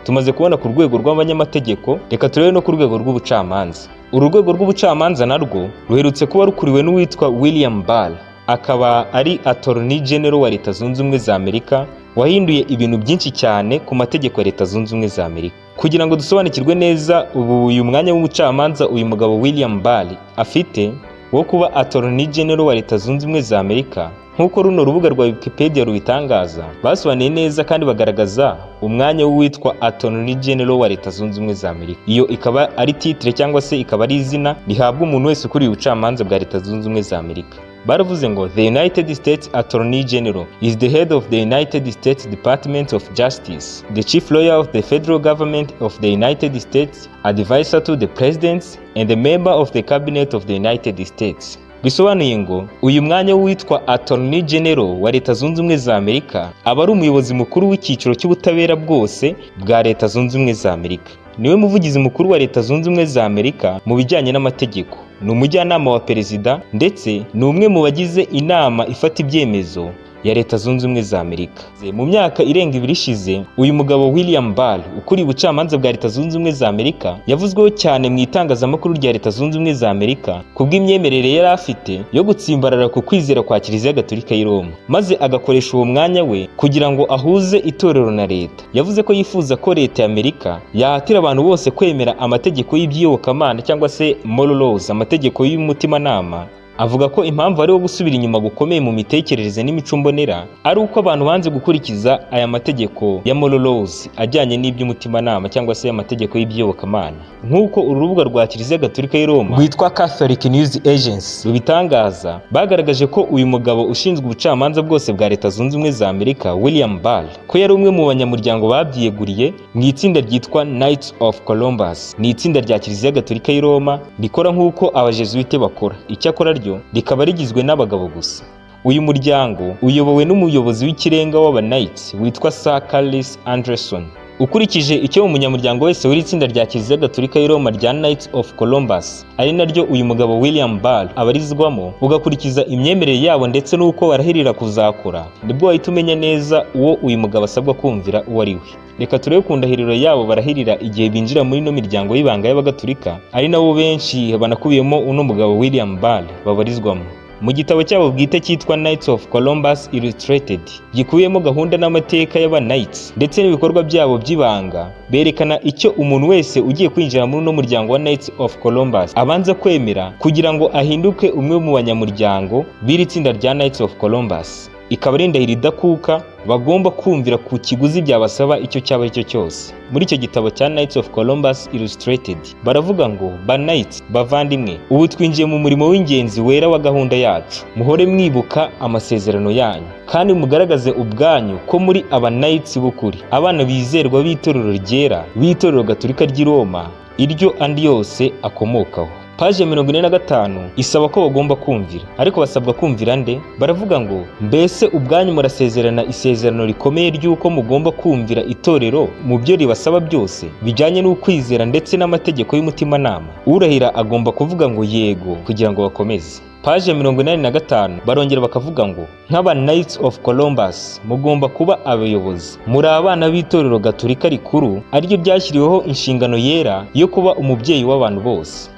Tumaze kubona ku rwego rw'abanyamategeko, reka turebe no ku rwego rw'ubucamanza. Uru rwego rw'ubucamanza narwo ruherutse kuba rukuriwe n'uwitwa William Barr, akaba ari Attorney General wa Leta Zunze Ubumwe za Amerika, wahinduye ibintu byinshi cyane ku mategeko ya Leta Zunze Ubumwe za Amerika. Kugira ngo dusobanukirwe neza ubu uyu mwanya w'umucamanza uyu mugabo William Barr afite wo kuba Attorney General wa Leta Zunze Ubumwe za Amerika, nk'uko runo rubuga rwa Wikipedia rubitangaza, basobanuye neza kandi bagaragaza umwanya w'uwitwa Attorney General wa Leta Zunze Ubumwe za Amerika. Iyo ikaba ari titre cyangwa se ikaba ari izina rihabwa umuntu wese ukuriye ubucamanza bwa Leta Zunze Ubumwe za Amerika. Baravuze ngo: "The United States Attorney General is the head of the United States Department of Justice, the chief lawyer of the federal government of the United States, advisor to the president and a member of the cabinet of the United States." Bisobanuye ngo uyu mwanya witwa Attorney General wa Leta Zunze Ubumwe za Amerika aba ari umuyobozi mukuru w'icyiciro cy'ubutabera bwose bwa Leta Zunze Ubumwe za Amerika. Niwe muvugizi mukuru wa Leta Zunze Ubumwe za Amerika mu bijyanye n'amategeko, ni umujyanama wa perezida, ndetse ni umwe mu bagize inama ifata ibyemezo ya Leta Zunze Ubumwe za Amerika. Mu myaka irenga 2 ishize, uyu mugabo William Barr ukuriye ubucamanza bwa Leta Zunze Ubumwe za Amerika yavuzweho cyane mu itangazamakuru rya Leta Zunze Ubumwe za Amerika kubw'imyemerere yari afite yo gutsimbarara ku kwizera kwa Kiliziya Gatolika y'i Roma, maze agakoresha uwo mwanya we kugira ngo ahuze itorero na leta. Yavuze ko yifuza ko leta ya Amerika yahatira abantu bose kwemera amategeko y'iby'iyobokamana cyangwa se moral laws, amategeko y'umutimanama. Avuga ko impamvu ariwo gusubira inyuma gukomeye mu mitekerereze n'imico mbonera ari uko abantu banze gukurikiza aya mategeko ya moral laws ajyanye n'iby'umutimanama cyangwa se amategeko y'iby'iyobokamana. Nk'uko uru rubuga rwa Kiliziya Gatolika y'i Roma rwitwa Catholic News Agency rubitangaza, bagaragaje ko uyu mugabo ushinzwe ubucamanza bwose bwa Leta Zunze Ubumwe za Amerika, William Barr, ko yari umwe mu banyamuryango babyiyeguriye mu itsinda ryitwa Knights of Columbus. Ni itsinda rya Kiliziya Gatolika y'i Roma rikora nk'uko Abajesuite bakora, icyakora ryo rikaba rigizwe n'abagabo gusa. Uyu muryango uyobowe n'umuyobozi w'ikirenga w'aba Knights witwa Sir Charles Anderson. Ukurikije icyo umunyamuryango wese w'iri tsinda rya Kiliziya Gatolika y'i Roma rya Knights of Columbus, ari naryo uyu mugabo William Barr abarizwamo, ugakurikiza imyemerere yabo ndetse n'uko barahirira kuzakora, nibwo wahita umenya neza uwo uyu mugabo asabwa kumvira uwo ari we. Reka turebe ku ndahiriro yabo barahirira igihe binjira muri ino miryango y'ibanga y'Abagatulika, ari nabo benshi banakubiyemo uno mugabo William Barr babarizwamo. Mu gitabo cyabo bwite cyitwa Knights of Columbus Illustrated, gikubiyemo gahunda n'amateka y'aba Knights ndetse n'ibikorwa byabo by'ibanga, berekana icyo umuntu wese ugiye kwinjira muri uno muryango wa Knights of Columbus abanza kwemera kugira ngo ahinduke umwe mu banyamuryango b'iri tsinda rya Knights of Columbus. Ikaba ari indahiro idakuka bagomba kumvira ku kiguzi byabasaba icyo cyaba ari cyo cyose. Muri icyo gitabo cya Knights of Columbus Illustrated baravuga ngo: "Ba Knights bavandimwe, ubu twinjiye mu murimo w'ingenzi wera wa gahunda yacu. Muhore mwibuka amasezerano yanyu kandi mugaragaze ubwanyu ko muri aba Knights b'ukuri, abana bizerwa b'itorero ryera, b'itorero Gatolika ry'i Roma, iryo andi yose akomokaho." Paje 45 isaba ko bagomba kumvira, ariko basabwa kumvira nde? Baravuga ngo: "Mbese ubwanyu murasezerana isezerano rikomeye ry'uko mugomba kumvira itorero mu byo ribasaba byose bijyanye n'ukwizera ndetse n'amategeko y'umutimanama?" Urahira agomba kuvuga ngo yego kugira ngo bakomeze. Paje 85 barongera bakavuga ngo: "Nk'aba Knights of Columbus mugomba kuba abayobozi. Muri abana b'itorero Gatolika rikuru, ariryo ryashyiriweho inshingano yera yo kuba umubyeyi w'abantu bose."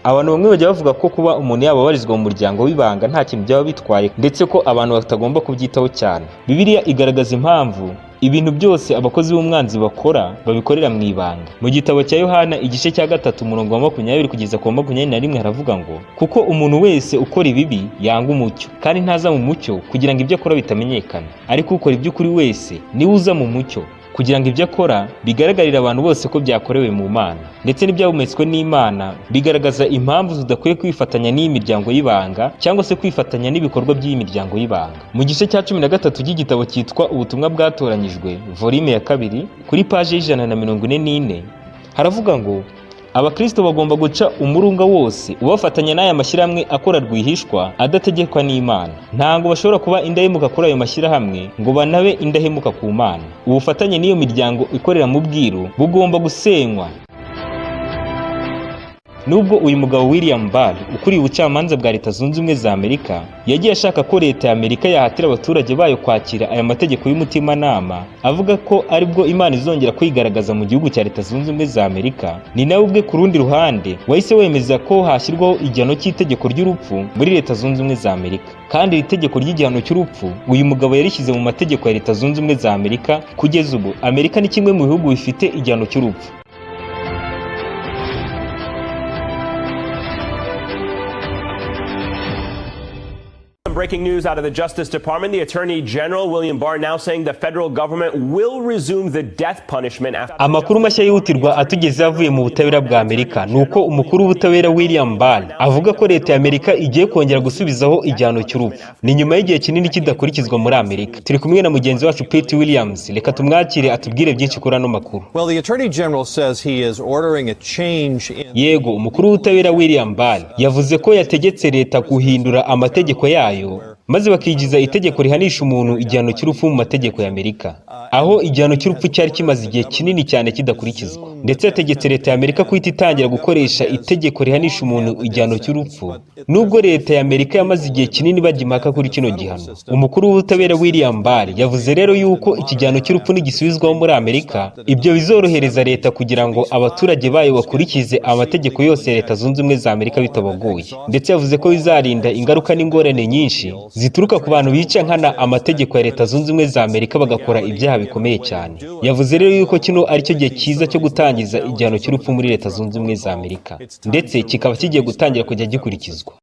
Abantu bamwe bajya bavuga ko kuba umuntu yaba abarizwa mu muryango w'ibanga nta kintu byaba bitwaye, ndetse ko abantu batagomba kubyitaho cyane. Bibiliya igaragaza impamvu ibintu byose abakozi b'umwanzi bakora babikorera mu ibanga. Mu gitabo cya Yohana, igice cya 3, umurongo wa 20 kugeza ku wa 21, haravuga ngo: "Kuko umuntu wese ukora ibibi yanga umucyo, kandi ntaza mu mucyo kugira ngo ibyo akora bitamenyekana. Ariko ukora iby'ukuri wese niwe uza mu mucyo, kugira ngo ibyo akora bigaragarire abantu bose ko byakorewe mu Mana." Ndetse n'ibyahumetswe n'Imana bigaragaza impamvu tudakwiye kwifatanya n'iyi miryango y'ibanga cyangwa se kwifatanya n'ibikorwa by'iyi miryango y'ibanga. Mu gice cya 13 cy'igitabo cyitwa Ubutumwa Bwatoranyijwe, volume ya 2, kuri paje y'144, haravuga ngo: "Abakristo bagomba guca umurunga wose ubafatanya n'aya mashyirahamwe akora rwihishwa adategekwa n'Imana. Ntabwo bashobora kuba indahemuka kuri ayo mashyirahamwe ngo banabe indahemuka ku Mana. Ubufatanye n'iyo miryango ikorera mu bwiru bugomba gusenywa." Nubwo uyu mugabo William Barr ukuriye ubucamanza bwa Leta Zunze Ubumwe za Amerika yagiye ashaka ko leta ya Amerika yahatira abaturage bayo kwakira aya mategeko y'umutimanama, avuga ko aribwo Imana izongera kwigaragaza mu gihugu cya Leta Zunze Ubumwe za Amerika, ni nawe ubwe ku rundi ruhande wahise wemeza ko hashyirwaho igihano cy'itegeko ry'urupfu muri Leta Zunze Ubumwe za Amerika. Kandi iri tegeko ry'igihano cy'urupfu uyu mugabo yarishyize mu mategeko ya Leta Zunze Ubumwe za Amerika. Kugeza ubu Amerika ni kimwe mu bihugu bifite igihano cy'urupfu. Breaking news out of the Justice Department. The Attorney General, William Barr, now saying the federal government will resume the death punishment after. Amakuru mashya yihutirwa atugezeho avuye mu butabera bwa Amerika ni uko umukuru w'ubutabera William Barr avuga ko leta ya Amerika igiye kongera gusubizaho igihano cy'urupfu. Ni nyuma y'igihe kinini kidakurikizwa muri Amerika. Turi kumwe na mugenzi wacu Pete Williams, reka tumwakire atubwire byinshi kuri ano makuru. Well, the Attorney General says he is ordering a change in Yego, umukuru w'ubutabera William Barr yavuze ko yategetse leta guhindura amategeko yayo, maze bakigiza itegeko rihanisha umuntu igihano cy'urupfu mu mategeko ya Amerika, aho igihano cy'urupfu cyari kimaze igihe kinini cyane kidakurikizwa. Ndetse yategetse leta ya Amerika guhita itangira gukoresha itegeko rihanisha umuntu igihano cy'urupfu, nubwo leta ya Amerika yamaze igihe kinini bajya impaka kuri kino gihano. Umukuru w'ubutabera William Barr yavuze rero yuko iki gihano cy'urupfu nigisubizwaho muri Amerika, ibyo bizorohereza leta kugira ngo abaturage bayo bakurikize amategeko yose ya Leta Zunze Ubumwe za Amerika bitabagoye. Ndetse yavuze ko bizarinda ingaruka n'ingorane nyinshi zituruka ku bantu bica nkana amategeko ya Leta Zunze Ubumwe za Amerika, bagakora ibyaha bikomeye cyane. Yavuze rero yuko kino ari cyo gihe cyiza cyo gutangiza igihano cy'urupfu muri Leta Zunze Ubumwe za Amerika, ndetse kikaba kigiye gutangira kujya gikurikizwa.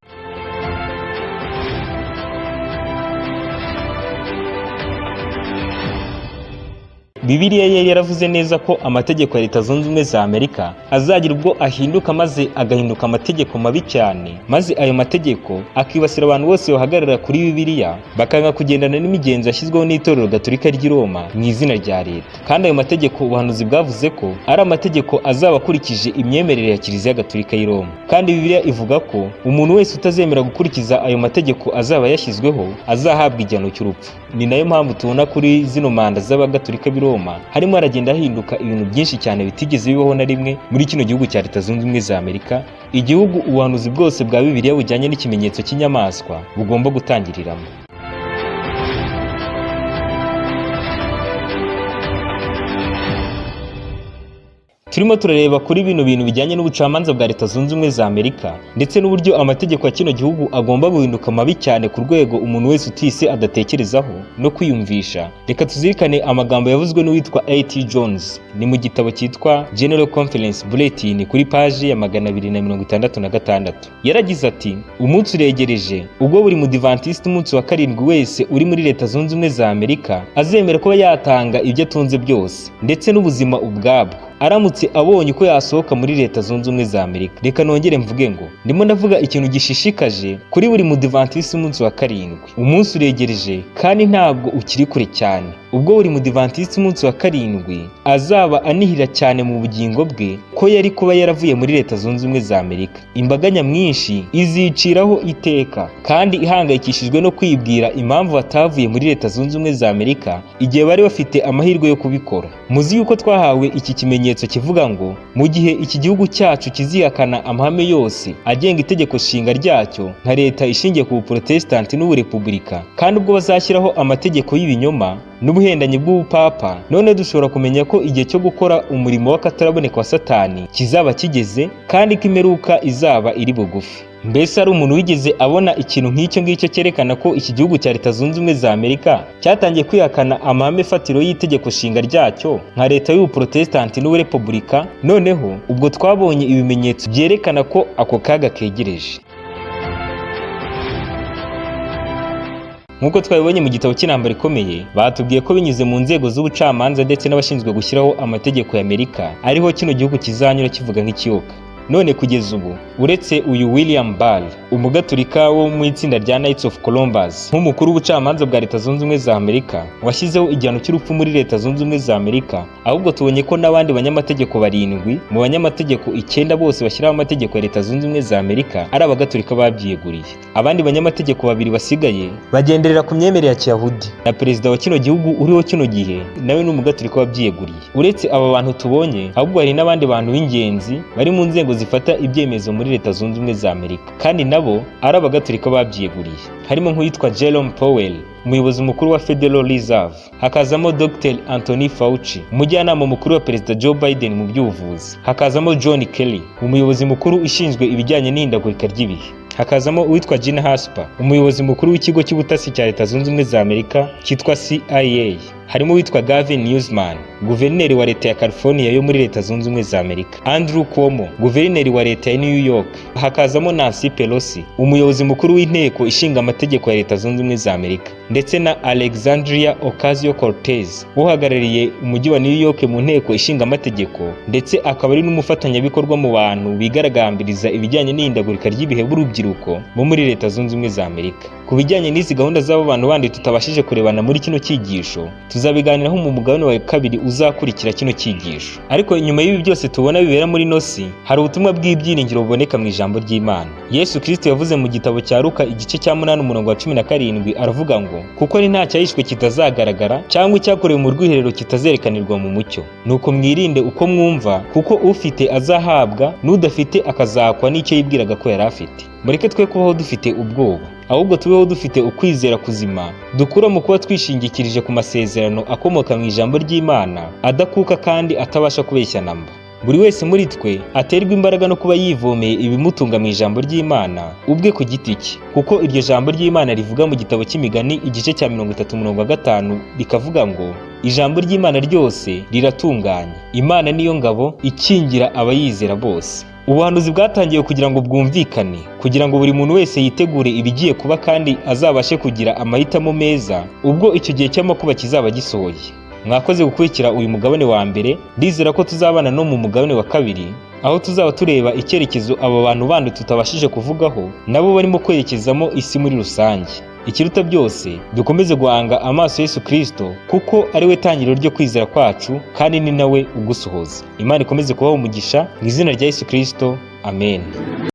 Bibiliya yari yaravuze neza ko amategeko ya Leta Zunze Ubumwe za Amerika azagira ubwo ahinduka, maze agahinduka amategeko mabi cyane, maze ayo mategeko akibasira abantu bose bahagarara kuri Bibiliya, bakanga kugendana n'imigenzo yashyizweho n'itorero Gatolika ry'i Roma mu izina rya leta. Kandi ayo mategeko ubuhanuzi bwavuze ko ari amategeko azaba akurikije imyemerere ya Kiliziya Gatolika y'i Roma. Kandi Bibiliya ivuga ko umuntu wese utazemera gukurikiza ayo mategeko azaba yashyizweho azahabwa igihano cy'urupfu. Ni nayo mpamvu tubona kuri zino manda z'Abagatolika b'i Roma Roma, harimo haragenda hahinduka ibintu byinshi cyane bitigeze bibaho na rimwe muri kino gihugu cya Leta Zunze Ubumwe za Amerika, igihugu ubuhanuzi bwose bwa Bibiliya bujyanye n'ikimenyetso cy'inyamaswa bugomba gutangiriramo. Turimo turareba kuri bino bintu bijyanye n'ubucamanza bwa Leta Zunze Ubumwe za Amerika ndetse n'uburyo amategeko ya kino gihugu agomba guhinduka mabi cyane ku rwego umuntu wese utise adatekerezaho no kwiyumvisha. Reka tuzirikane amagambo yavuzwe n'uwitwa A.T. Jones, ni mu gitabo cyitwa General Conference Bulletin kuri paji ya 266. Yaragize ati: umunsi uregereje ubwo buri mudivantiste umunsi wa karindwi wese uri muri Leta Zunze Ubumwe za Amerika azemera kuba yatanga ibyo atunze byose ndetse n'ubuzima ubwabwo aramutse abonye uko yasohoka muri Leta Zunze Ubumwe za Amerika. Reka nongere mvuge ngo ndimo ndavuga ikintu gishishikaje kuri buri mudivantiste umunsi wa karindwi. Umunsi uregereje kandi ntabwo ukiri kure cyane ubwo buri mudivantiste umunsi wa karindwi azaba anihira cyane mu bugingo bwe ko yari kuba yaravuye muri Leta Zunze Ubumwe za Amerika. Imbaga nyamwinshi iziciraho iteka kandi ihangayikishijwe no kwibwira impamvu batavuye muri Leta Zunze Ubumwe za Amerika igihe bari bafite amahirwe yo kubikora. Muzi yuko twahawe iki kimenyetso kivuga ngo mu gihe iki gihugu cyacu kizihakana amahame yose agenga itegeko nshinga ryacyo nka leta ishingiye ku buprotesitanti n'uburepublika, kandi ubwo bazashyiraho amategeko y'ibinyoma n'ubuhendanyi bw'ubupapa, none dushobora kumenya ko igihe cyo gukora umurimo w'akataraboneka wa Satani kizaba kigeze kandi ko imperuka izaba iri bugufi. Mbese hari umuntu wigeze abona ikintu nk'icyo ngicyo cyerekana ko iki gihugu cya Leta Zunze Ubumwe za Amerika cyatangiye kwihakana amahame fatiro y'itegeko nshinga ryacyo nka leta y'ubuprotesitanti n'uburepublika? Noneho ubwo twabonye ibimenyetso byerekana ko ako kaga kegereje. Nk'uko twabibonye mu gitabo cy'intambara ikomeye, batubwiye ko binyuze mu nzego z'ubucamanza ndetse n'abashinzwe gushyiraho amategeko ya Amerika ariho kino gihugu kizanyura kivuga nk'ikiyoka. None kugeza ubu uretse uyu William Barr, umugaturika wo mu itsinda rya Knights of Columbus, nk'umukuru w'ubucamanza bwa Leta Zunze Ubumwe za Amerika washyizeho igihano cy'urupfu muri Leta Zunze Ubumwe za Amerika, ahubwo tubonye ko n'abandi banyamategeko barindwi mu banyamategeko 9 bose bashyiraho amategeko ya Leta Zunze Ubumwe za Amerika ari abagatulika babyiyeguriye. Abandi banyamategeko babiri basigaye bagenderera ku myemerere ya Kiyahudi, na perezida wa kino gihugu uriho kino gihe nawe ni umugaturika wabyiyeguriye. Uretse aba bantu tubonye, ahubwo hari n'abandi bantu b'ingenzi bari mu nzego zifata ibyemezo muri Leta Zunze Ubumwe za Amerika kandi nabo ari abagatulika babyiyeguriye, harimo nk'uwitwa Jerome Powell, umuyobozi mukuru wa Federal Reserve, hakazamo Dr Anthony Fauci, umujyanama mukuru wa Perezida Joe Biden mu by'ubuvuzi, hakazamo John Kelly, umuyobozi mukuru ushinzwe ibijyanye n'ihindagurika ry'ibihe, hakazamo uwitwa Gina Haspel, umuyobozi mukuru w'ikigo cy'ubutasi cya Leta Zunze Ubumwe za Amerika cyitwa CIA, harimo uwitwa Gavin Newsom, guverineri wa leta ya California yo muri Leta Zunze Ubumwe za Amerika, Andrew Cuomo, guverineri wa leta ya New York, hakazamo Nancy Pelosi, umuyobozi mukuru w'inteko ishinga amategeko ya Leta Zunze Ubumwe za Amerika, ndetse na Alexandria Ocasio-Cortez, uhagarariye umujyi wa New York mu nteko ishinga amategeko, ndetse akaba ari n'umufatanyabikorwa mu bantu bigaragambiriza ibijyanye n'ihindagurika ry'ibihe b'urubyiruko bo muri Leta Zunze Ubumwe za Amerika. Ku bijyanye n'izi gahunda z'abo bantu bandi tutabashije kurebana muri kino cyigisho, tuzabiganiraho mu mugabane wa kabiri uzakurikira kino cyigisho. Ariko inyuma y'ibi byose tubona bibera muri nosi, hari ubutumwa bw'ibyiringiro buboneka mu ijambo ry'Imana. Yesu Kristo yavuze mu gitabo cya Luka igice cya 8 umurongo wa 17 aravuga ngo kuko ni nta cyahishwe kitazagaragara cyangwa icyakorewe mu rwiherero kitazerekanirwa mu mucyo. Nuko mwirinde uko mwumva, kuko ufite azahabwa n'udafite akazakwa n'icyo yibwiraga ko yari afite. Mureke twe kubaho dufite ubwoba, ahubwo tubeho dufite ukwizera kuzima dukura mu kuba twishingikirije ku masezerano akomoka mu ijambo ry'Imana adakuka kandi atabasha kubeshya namba. Buri wese muri twe aterwa imbaraga no kuba yivomeye ibimutunga mu ijambo ry'Imana ubwe ku giti cye, kuko iryo jambo ry'Imana rivuga mu gitabo cy'Imigani igice cya 30:5 rikavuga ngo ijambo ry'Imana ryose riratunganye, Imana niyo ngabo ikingira abayizera bose. Ubuhanuzi bwatangiwe kugira ngo bwumvikane, kugira ngo buri muntu wese yitegure ibigiye kuba kandi azabashe kugira amahitamo meza ubwo icyo gihe cy'amakuba kizaba gisohoye. Mwakoze gukurikira uyu mugabane wa mbere, ndizera ko tuzabana no mu mugabane wa kabiri, aho tuzaba tureba icyerekezo aba bantu bandi tutabashije kuvugaho nabo barimo kwerekezamo isi muri rusange. Ikiruta byose, dukomeze guhanga amaso Yesu Kristo, kuko ari we tangiriro ryo kwizera kwacu kandi ni nawe ugusohoza. Imana ikomeze kubaha umugisha mu izina rya Yesu Kristo, amen.